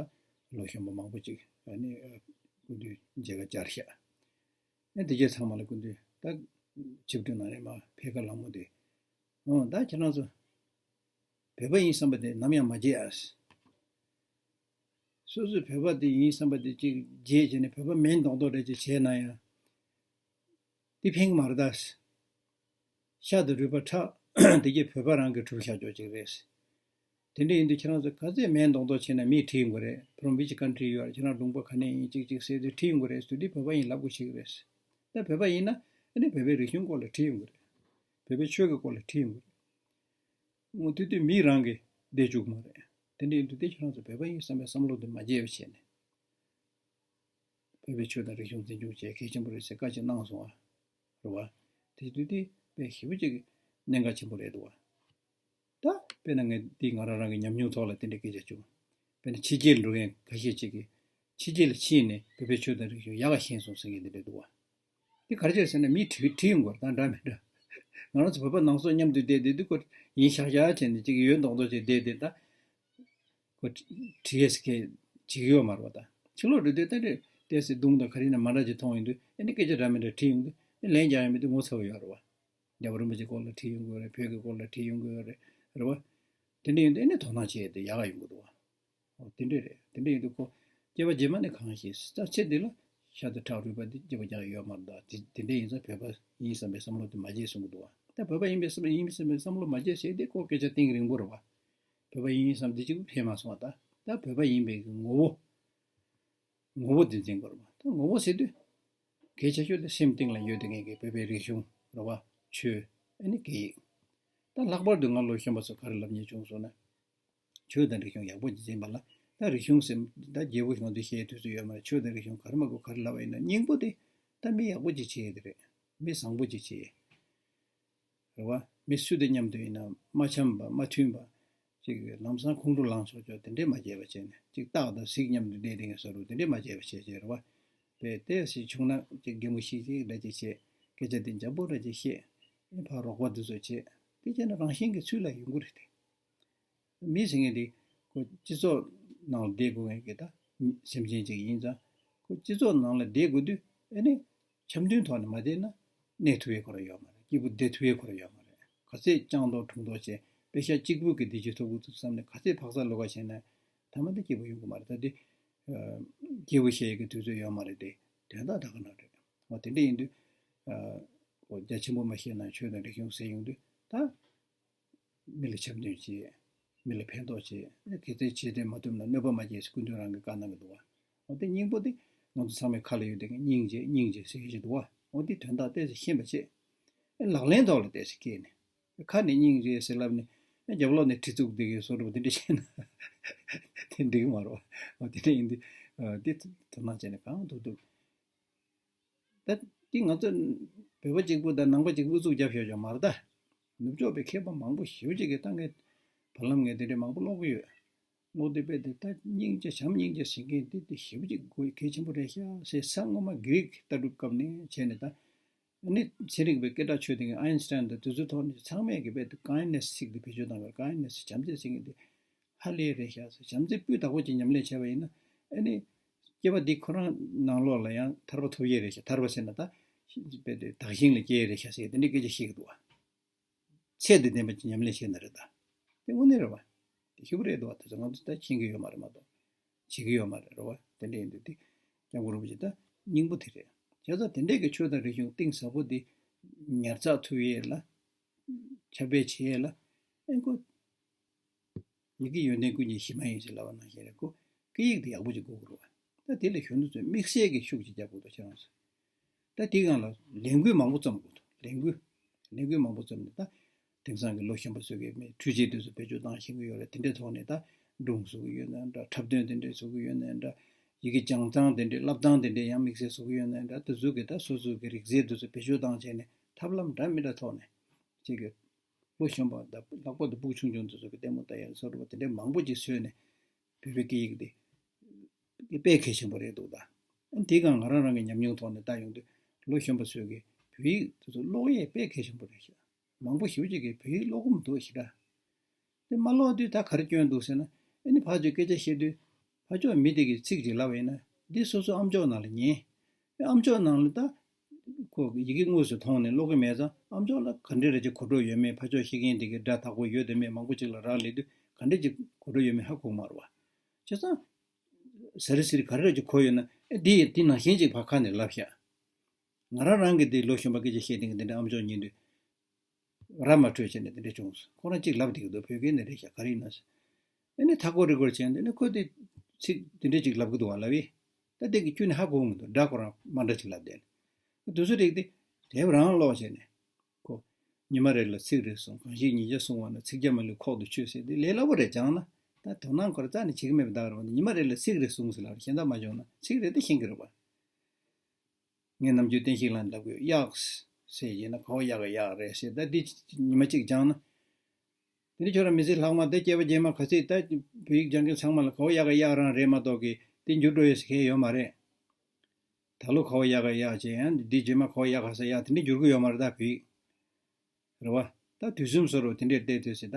ལོ་གཞོན་པ་མང་པོ་ཅིག་ཨ་ནི་སྐུ་མདུན་མཇལ་ཁ་བཅར་ཤག་ཨ་ནི་དེ་རྗེས་ཚང་མ་ལ་སྐུ་མདུན་ད་ཆིབས་སྒྲིག་ནང་ནས་མར་ཕེབས་ཁ་ལ་མོ་དེ། འོ་ད་ཁྱེད་རང་ཚོ་བོད་པ་ཡིན་བསམ་པ་དེ་ནམ་ཡང་མ་བརྗེད་ཨ། སོ་སོའི་བོད་པ་དེ་ཡིན་བསམ་པ་དེ་ཅིག་བརྗེད་བྱས་ནས་བོད་པ་མིན་མདོག་མདོག་འདྲ་ཅིག་བྱས་ན་ཡང་དེ་ཕན་གི་མ་རེད་ད། ཤ་དང་རུས་པ་ཁྲག་དེ་གྱད་བོད་པ་རང་གིས་གྲུབ་བཞག་ཆོག་ཅིག་རེད། དེ་འདྲ་ཡིན་དུས་ཁྱེད་རང་ཚོ་ག་ཚོད་མིན་མདོག་མདོག་བྱས་ན་མིས་དྲིས་ཡོང་གི་རེད། From which country you are? ཁྱེད་རང་ལུང་པ་ག་ནས་ཡིན་ཅིག་ཅིག་ཟེར་དུས་དྲིས་ཡོང་གི་རེད། དེ་དུས་བོད་པ་ཡིན་ལབ་དགོས་ཤེས་ཀྱི་རེད། ད་བོད་པ་ཡིན་ན་ཨ་ནི་བོད་པའི་རིག་གཞུང་སྐོར་ལ་དྲིས་ཡོང་གི་རེད། བོད་པའི་ཆོས་ཀྱི་སྐོར་ལ་དྲིས་ཡོང་གི་རེད། འོ་དེ་དུས་མི་རང་གིས་བསྡད་བཅུག་མ་རེད། དེ་འདྲ་ཡིན་དུས་དེ་ཁྱེད་རང་ཚོ་བོད་པ་ཡིན་བསམ་པའི་བསམ་བློ་དེ་མ་བརྗེད་པ་བྱས་ནས། བོད་པའི་ཆོས་དང་རིག་གཞུང་འཛིན་སྐྱོང་བྱེད་གལ་ཆེན་པོ་རེད་ཟེར་བཀའ་ཅིག་གནང་སོང་ཨ། རེད་བ། དེ་དུས་དེ་དཔེ་ཞེ་པོ་ཅིག་གནད་འགག་ཆེན་པོ་རེད་འདུག་བ། ད་དཔེར་ན་ངས་འདི་ང་རང་རང་གི་ཉམས་མྱོང་ཐོག་ལ་དེ་འདྲའི་སྐད་ཆ་བྱུང་། དཔེར་ན་ཕྱི་རྒྱལ་འགྲོ་མཁན་ཁ་ཤས་ཅིག་གིས་ཕྱི་རྒྱལ་ལ་ཕྱིན་ནས་བོད་པའི་ཆོས་དང་རིག་གཞུང་ཡག་ག་ཤེས་སོང་ཟེར་མཁན་དེ་འདྲ་འདུག་བ། འདི་ག་རེ་བྱས་ཟེར་ན་མིས་བྲིས་བྲིས་ཡོང་གི་རེད་ད། འདྲ་མི་འདྲ། ང་རང་ཚོ་བོད་པ་ནང་སོག་མཉམ་དུ་བསྡད་བསྡད་དུས་ཁོ་ཡིན་ཤག་ཤག་བྱས་ནས་ཅིག་ཡོད་མདོག་མདོག་བྱས་བསྡད་བསྡད་ད། ཁོ་བྲིས་ཡས་ཀྱི་བྱེད་ཀྱི་ཡོད་མ་རེད་བ་ད། ཕྱི་ལོགས་འགྲོ་དུས་ད་འདྲ་ཏོག་ཙམ་རྡུང་དང་ག་རེ་ཡིན་ན་མ་འདྲ་ཅིག་མཐོང་ཡོང་དུས་ཨ་ནི་སྐད་ཆ་འདྲ་མི་འདྲ་དྲིས་ཡོང་དུས་ཨ་ལན་རྒྱག་ཡ་མེད་དུས་ངོ་ཚ་བོ་ཡོད་རེད་བ། རྒྱལ་བ་རིན་པོ་ཆེའི་སྐོར་ལ་བྲིས་ཡོང་གི་ཡོད་རེད། བོད་ཀྱི་སྐོར་ལ་བྲིས་ཡོང་གི་ཡོད་རེད། རེད་བ། དེ་འདྲ་ཡིན་དུས་ཨ་ནི་དོ་སྣང་བྱས་ཏེ་ཡག་ག་ཡོང་གི་འདུག་བ། འོ་དེ་འདྲ་རེད། དེ་འདྲ་ཡིན་དུས་ཁོ་སྐྱེ་བ་རྗེས་མ་ནས་གང་ཤེས་ས་ཚེ་འདི་ལ་ཤ་དང་ཁྲག་རུས་པ་འདི་སྐྱེ་བ་རྒྱག་ཡོད་མ་རེད་ད། དེ་དེ་འདྲ་ཡིན་ཙང་བོད་པ་ཡིན་བསམ་པའི་བསམ་བློ་དེ་མ་བརྗེད་གསུང་གི་འདུག་བ། ད་བོད་པ་ཡིན་པའི་བསམ་ཡིན་བསམ་པའི་བསམ་བློ་མ་བརྗེད་ཟེར་དེ་ཁོ་སྐད་ཆ་གཏིང་རིང་པོ་རེད་བ། བོད་པ་ཡིན་བསམ་འདི་གཅིག་པུ་ཕན་མ་སོང་བ་ད། ད་བོད་པ་ཡིན་པའི་གི་ངོ་བོ། ངོ་བོ་འཛིན་འཛིན་དགོས་རེད་བ། ད་ངོ་བོ་ཟེར་དུས། གལ་ཆེ་ཤོས་དེ་སེམས་གཏིང་ལ་ཡོད་དེ་ངེས་ཀྱི་བོད་པའི་རིག་གཞུང་རེད་བ། ཆོས། ཨ་ནི་སྐད་ཡིག་ད་ལྷག་པར་དུ་ང་ལོ་གཞོན་པ་ཚོ་ག་རེ་ལབ་སྙིང་བྱུང་སོང་ན། ཆོས་དང་རིག་གཞུང་ཡག་པོ་ཅིག་འཛིན་པ་ལ་ད་རིག་གཞུང་ཟེར་ད་རྒྱལ་པོ་གཞུང་དེ་བཤད་དུས་ཚོད་ཡོད་མ་རེད། ཆོས་དང་རིག་གཞུང་ག་རེ་མ་དགོས་ག་རེ་ལབ་པ་ཡིན་ན་སྙིང་པོ་དེ་ད་མི་ཡག་པོ་ཅིག་བྱེད་ཡས་དེ་རེད། མི་བཟང་པོ་ཅིག་བྱེད་ཡས། རེད་བ། མི་སུ་དང་མཉམ་དུ་ཡིན་ན་མ་འཆམ་པ་མ་མཐུན་པ། ཅིག་ལམ་སང་ཁོང་ཁྲོ་ལངས་ཆོག་ཆོག་དེ་འདྲས་མ་བྱས་པ་བྱས་ནས་ཅིག་སྟག་དང་གཟིག་མཉམ་དུ་བསྡད་དེ་ངས་ཟ་རུ་དེ་འདྲས་མ་བྱས་པ་བྱས་བྱས་རེད་བ། བས་དེ་སྲིད་བྱུང་ན་ཅིག་གད་མོ་ཤིག་ཅིག་འདྲ་ཅིག་བྱས་སྐད་ཆ་དེ་འཇམ་པོ་འདྲ་ཅིག་བཤད། ཨེ་ཕར་རོགས་པ་དེ་ཚོ་བྱས། དེ་བྱས་ན་རང་བཞིན་གྱི་ཚུལ་ལ་ཡོང་གི་རེད་དེ། མི་ཟེར་མཁན་དེ་ཁོ་སྤྱི་ཚོགས་ནང་ལ་བསྡད་དགོས་མཁན་གྱི་ད་སེམས་ཅན་ཅིག་ཡིན་ཙང་ཁོ་སྤྱི་ཚོགས་ནང་ལ་བསྡད་དགོས་དུས་ཨ་ནི་འཆམ་མཐུན་ཐོག་ནས་མ་བསྡད་ན་གནས་ཐུབ་ཡས་ཁོ་རང་ཡོད་མ་རེད། སྐྱིད་པོ་བསྡད་ཐུབ་ཡས་ཁོ་རང་ཡོད་མ་རེད། ག་ཚད་སྤྱང་མདོག་གྲུང་མདོག་བྱས་དཔེ་ཤག་གཅིག་པུ་གི་བདེ་སྐྱིད་ཐོབ་ཀྱི་འདུག་བསམ་ནས་ག་ཚད་ཕག་ཚ་ལོག་ག་བྱས་ན་ཐ་མ་དེ་སྐྱིད་པོ་ཡོང་གི་མ་རེད། ད་དེ་སྐྱིད་པོ་བཤད་ཡས་ཀྱི་དུས་ཚོད་ཡོད་མ་རེད་དེ། དོན་དག་ད་ག་ན་རེད། འོ་དེ་འདྲ་ཡིན་དུས་འོ་རྒྱ་ཆེན་པོ་མ་བཤད་ན་ཆོས་དང་རིག་གཞུང་ཟེར་ཡོང་དུས་ད། མི་ལ་འཆམ་མཐུན་བྱེད། མི་ལ་ཕན་ཐོགས་བྱེད། གལ་སྲིད་བྱེད་དེ་མ་ཐུབ་ན་གནོད་པ་མ་བྱེད་ཟེར་སྐུ་མདུན་རང་གིས་བཀའ་གནང་གི་འདུག་བ། འོ་དེ་སྙིང་པོ་དེ་ང་ཚོ་ཚང་མའི་ཁ་ལ་ཡོད་དེ་སྙིང་རྗེ་སྙིང་རྗེ་ཟེར་གྱི་འདུག་བ། འོ་དེ་དོན་དག་ཏོག་ཙམ་ཤེས་པ་བྱེད། ལག་ལེན་ཐོག་ལ་ཏོག་ཙམ་བཀལ་ནས། ཁ་ནས་སྙིང་རྗེ་ཟེར་ལབ་ནས་རྒྱབ་ལོག་ནས་གྲི་བཙུགས་བསྡད་ཀྱི་བཟོ་འདྲ་པོ་དེ་འདྲ་བཤད་ན་དེ་འགྲིག་གི་མ་རེད་བ། འོ་དེ་འདྲ་ཡིན་དུས་དེ་དོ་སྣང་བྱས་ནས་གང་ཐུབ་ཐུབ། ད་འདི་ང་ཚོ་བོད་པ་གཅིག་པུ་དང་ནང་པ་གཅིག་པུ་ཨུ་ཚུགས་རྒྱབ་ཤོར་ཀྱང་མ་རེད་ད། ནུབ་ཕྱོགས་པའི་མཁས་པ་མང་པོ་ཞེ་པོ་ཅིག་གིས་ད་ངས་བར་ལམ་ངས་དེ་འདྲའི་མང་པོ་ཀློག་གི་ཡོད། ཀློག་དུས་དཔེ་དེ་ད་སྙིང་རྗེ་བྱམས་སྙིང་རྗེ་ཟེར་མཁན་འདི་དེ་ཞེ་པོ་ཅིག་གལ་ཆེན་པོ་རེད་ཤག་ཟེར། ས་སྔོན་མ་གྷི་རིག་ལྟ་གྲུབ་སྐབས་ནས་བྱས་ནས་ད། ཨ་ནི་ཚན་རིག་པའི་སྐད་གྲགས་ཆོད་དེ་ཨའིན་སི་ཊན་དང་དེ་ཚོའི་ཐོག་ནས་ཚང་མས་གི་དཔེ་དེ་ཀའིན་ནེ་སི་ཚིག་དེ་བེད་སྤྱོད་བཏང་བར་ཀའིན་ནེ་སི་བྱམས་བརྩེ་ཟེར་མཁན་དེ། ཧ་ལས་རེད་ཤག་ཟེར། བྱམས་བརྩེ་སྤུས་དག་པོ་ཅིག་ཉམས་ལེན་བྱས་པ་ཡིན་ན་ཨ་ནི་སྐྱེ་བ་འདི་ཁོ་རང་ནང་ལོགས་ལ་ཡང་ཐར་པ་ཐོབ་ཡས་རེད་ཤག། ཐར་པ་ཟེར་ན་ད་དཔེ་དེ་བདག་ཞིང་ལ་སྐྱེ་ཡས་རེད་ཤག་ཟེར་དེ་འདྲའི་སྐད་ཆ་བཤད་ཀྱི་འདུག་བ། ཚད་དང་ལྡན་པ་ཅིག་ཉམས་ལེན་བྱས་ན་རེད་ད། དེ་དངོས་གནས་རེད་བ། དེ་ཞིབ་རེད་འདུག་བ། དེ་ཚོ་ང་ཚོ་ད་མཁྱེན་གྱི་ཡོད་མ་རེད་མ་གཏོགས། བྱེད་ཀྱི་ཡོད་མ་རེད་རེད་བ། དེ་འདྲ་ཡིན་དུས་དེ་སྐྱབས་མགོན་རིན་པོ་ཆེ་ད་སྙིང་པོ་དེ་རེད། བྱས་ཙང་དེ་འདྲས་ཀྱི་ཆོས་དང་རིག་གཞུང་གཏིང་ཟབ་པོ་འདི་ཉར་ཚགས་ཐུབ་ཡས་ལ། ཁྱབ་སྤེལ་བྱེད་ཡས་ལ་ཨེ་ཁོ། ཡི་གེ་ཡོན་ཏན་ཀུན་གྱི་གཞི་མ་ཡིན་ཞེས་ལབ་པ་ནང་བཞིན་རེད་ཁོ། སྐད་ཡིག་དེ་ཡག་པོ་ཅིག་དགོས་ཀྱི་རེད་བ། ད་དེ་ལ་གཞོན་ནུ་ཚོས་དམིགས་བསལ་གྱི་ཤུགས་ཅིག་རྒྱབ་དགོས་འདུག་ཁྱེད་རང་ཚོས། ད་དེའི་སྒང་ལ་ལས་འགུལ་མང་པོ་རྩོམ་དགོས་འདུག་ལས་འགུལ། ལས་འགུལ་མང་པོ་རྩོམ་ནས་ད། དེང་སང་གི་ལོ་གཞོན་པ་ཚོ་གིས་མི་འཕྲུལ་ཆས་དེ་ཚོ་བེད་སྤྱོད་བཏང་ཤེས་ཀྱི་ཡོད་རེད། དེ་འདྲའི་ཐོག་ནས་ད་སྒྲུང་བཟོ་གི་ཡོད་ན་འདྲ། འཁྲབ་སྟོན་དེ་འདྲའི་བཟོ་གི་ཡོད་ན་འདྲ། ཡི་གེ་སྦྱང་སྟངས་དེ་འདྲའི་བསླབ་སྟངས་དེ་འདྲའི་ཡང་དམིགས་བསལ་བཟོ་གི་ཡོད་ན་འདྲ། དེ་ཚོ་གིས་ད་སོ་སོ་གི་རིག་རྩལ་དེ་ཚོ་བེད་སྤྱོད་བཏང་བྱས་ནས་ཐབས་ལམ་འདྲ་མི་འདྲ་ཐོག་ནས་ཅིག་གི་ལོ་གཞོན་པ་དང་ལྷག་པར་དུ་ཕྲུ་གུ་ཆུང་ཆུང་དེ་ཚོ་གི་ལྟད་མོ་ལྟ་ཡག་བཟོ་འདྲ་པོ་དེ་འདྲའི་མང་པོ་ཅིག་བཟོས་ནས་བོད་པའི་སྐད་ཡིག་དེ་དཔེ་གལ་ཆེན་པོ་རེད་འདུག་ད། དེའི་སྒང་ང་རང་རང་གི་ཉམས་མྱོང་ཐོག་ནས་ལྟ་ཡོང་དུས་ལོ་གཞོན་པ་ཚོས་ཀྱི་བོད་ཡིག་དེ་ཚོ་ཀློག་ཡས་དཔེ་གལ་ཆེན་པོ་རེད་ཤག། མང་པོ་ཞེ་པོ་ཅིག་གིས་བོད་ཡིག་ཀློག་གི་མི་འདུག་ཞེ་དྲག། དེ་མ་ཀློག་དུས་ད་ག་རེ་སྐྱོན་འདུག་ཟེར་ན་ཨ་ནི་ཕར་ཚུར་སྐད་ཆ་བཤད་དུས་ཕར་ཕྱོགས་མི་དེ་གིས་ཚིག་ཅིག་ལབ་པ་ཡིན་ན་འདི་སོ་སོ་ཨམ་ཅོག་ནང་ལ་ཉན། ཨམ་ཅོག་ནང་ལ་ད་ཁོ་ཡི་གེ་དངོས་སུ་མཐོང་ནས་ཀློག་གི་མེད་ཙང་ཨམ་ཅོག་ལ་ག་འདྲ་རེ་ཅིག་གོ་འགྲོ་ཡོད་མེད། ཕར་ཕྱོགས་བཤད་མཁན་དེ་གིས་སྒྲ་དག་པོ་ཡོད་དམ་མེད་མང་པོ་ཅིག་ལ་རག་ལས་དུས་ག་འདྲ་ཅིག་གོ་འགྲོ་ཡོད་མེད་ཧ་གོ་གི་མ་རེད་བ། བྱས་ཙང་ཟ་རི་ཟི་རི་ག་རེ་རེ་ཅིག་གོ་ཡོད་ན་ཨེ་འདི་ཡིན་འདི་ནང་བཞིན་ཅིག་ཕར་ཁ་ནས་ལབ་ཤག། ང་རང་རང་གི་འདི་ལོ་གཞོན་པ་སྐད་ཆ་བཤད་དེ་གི་འདི་འདྲ་ཨམ་ཅོག་ཉན་དུས། ར་མ་འཕྲོད་བྱས་ནས་དེ་འདྲ་བྱུང་སོང་། ཁོ་རང་གཅིག་ལབ་བསྡད་ཀྱི་འདུག་བོད་སྐད་ནས་རེད་ཤག་ག་རེ་ཡིན་ན་ཟེར། ཨ་ནི་མཐའ་སྐོར་རི་སྐོར་བྱས་ནས་ཨ་ནི་ཁོ་དེ་ཚིག་དེ་འདྲ་ཅིག་ལབ་ཀྱི་འདུག་བ་ལབ་ཡིན། ད་དེ་གི་ཁྱོན་ནས་ཧ་གོ་གི་མི་འདུག་སྒྲ་ཁོ་རང་མ་འདྲ་ཅིག་ལབ་བསྡད་ནས། དུས་ཚོད་རིག་དེ་དེབ་རང་ཀློག་བྱས་ནས། ཁོ། ཉི་མ་རེ་ལ་ཚིག་རེ་གསུང་། གང་ཞིག་ཉིས་བརྒྱ་གསུང་བ་ན། ཚིག་བརྒྱ་མ་ལུས་ཁོག་ཏུ་ཆུད་ཟེར་དེ་ལས་སླ་པོ་རེད། སྦྱངས་ན་ད་དོ་སྣང་ཁོ་རང་རྩ་ནས་བྱེད་ཀྱི་མེད་པ་ད་ག་རེ་བ། ཉི་མ་རེ་ལ་ཚིག་རེ་གསུང་ཟེར་ལབ་རེད། གཞན་དག་མ་སྦྱངས་ན་ཚིག་རེ་དེ་ཤེས་ཀྱི་རེད་བ། ངས་ནམ་རྒྱུན་བསྟན་བཤིག་ལགས་ལབ་ཀྱི་ཡོད། གཡག་ཟེར། ཟེར་ཡིན་ན་ག་བ་ཡག་ག་ཡག་རེད་ཟེར། ད་འདི་ཉི་མ་གཅིག་སྦྱངས་ན། དེ་ནི་ཁྱོད་རང་མི་ཚེ་ལྷག་མ་དེ་སྐྱེས་པ་རྗེས་མ་ག་ཚོད་ད་བོད་ཡིག་སྦྱང་མཁན་ཚང་མ་ལ་ག་བ་ཡག་ག་ཡག་རང་རེད་མ་གཏོགས་ཀི་དེ་འགྱུར་འགྲོ་ཡས་ཟེར་མཁན་ཡོད་མ་རེད། ད་ལོ་ག་བ་ཡག་ག་ཡག་བྱས་ཡང་འདི་རྗེས་མ་ག་བ་ཡག་ག་ས་ཡག་དེ་འདྲ་འགྱུར་གི་ཡོད་མ་རེད་ད་བོད་ཡིག་རེད་བ། ད་དུས་གསུམ་བཟོ་རུ་དེ་འདྲའི་བལྟས་དུས་སི་ད་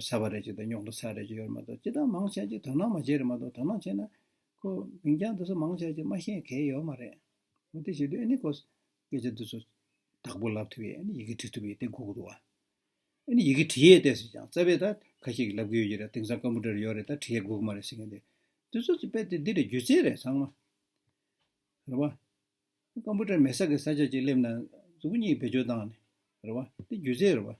ས་བ་རེ་ཅིག་དང་རྙོག་དྲ་ས་རེ་ཅིག་ཡོད་མ་གཏོགས་ཅི་ད་མང་ཆེ་ཅིག་དོ་སྣང་མ་བྱེད་རེད་མ་གཏོགས་དོ་སྣང་བྱས་ན་ཁོ་མིང་རྐྱང་དེ་ཚོ་མང་ཆེ་ཅིག་མ་ཤེས་གལ་ཡོད་མ་རེད། འོ་དེ་བྱེད་དུས་ཨ་ནི་ཁོ་སྐད་ཆ་དེ་ཚོ་དག་པོ་ལབ་ཐུབ་ཡས་ཨ་ནི་ཡི་གེ་འབྲི་ཐུབ་ཡས་དེ་དགོས་ཀྱི་འདུག་བ། ཨ་ནི་ཡི་གེ་འབྲི་ཡས་བལྟས་སི་ཀྱང་རྩ་བའི་ད་ཁ་ཤས་ཀྱིས་ལབ་གི་ཡོད་ཀྱི་རེད། དེང་སང་ཀམ་པུ་ཊར་ཡོད་རེད། ད་འབྲི་ཡས་དགོས་ཀྱི་མ་རེད་ཟེར་མཁན་དེ་དེ་ཚོ་ཅིག་དཔེ་དེ་འདི་རེད། སྒྱུ་རྩལ་རེད་ཚང་མ། རེད་བ། ཀམ་པུ་ཊར་མེད་ས་གི་ས་ཆ་ཅིག་སླེབས་ན་མཛུ་གུ་གཉིས་བེད་སྤྱོད་བཏང་ནས་རེད་བ། དེ་སྒྱུ་རྩལ་རེད་བ།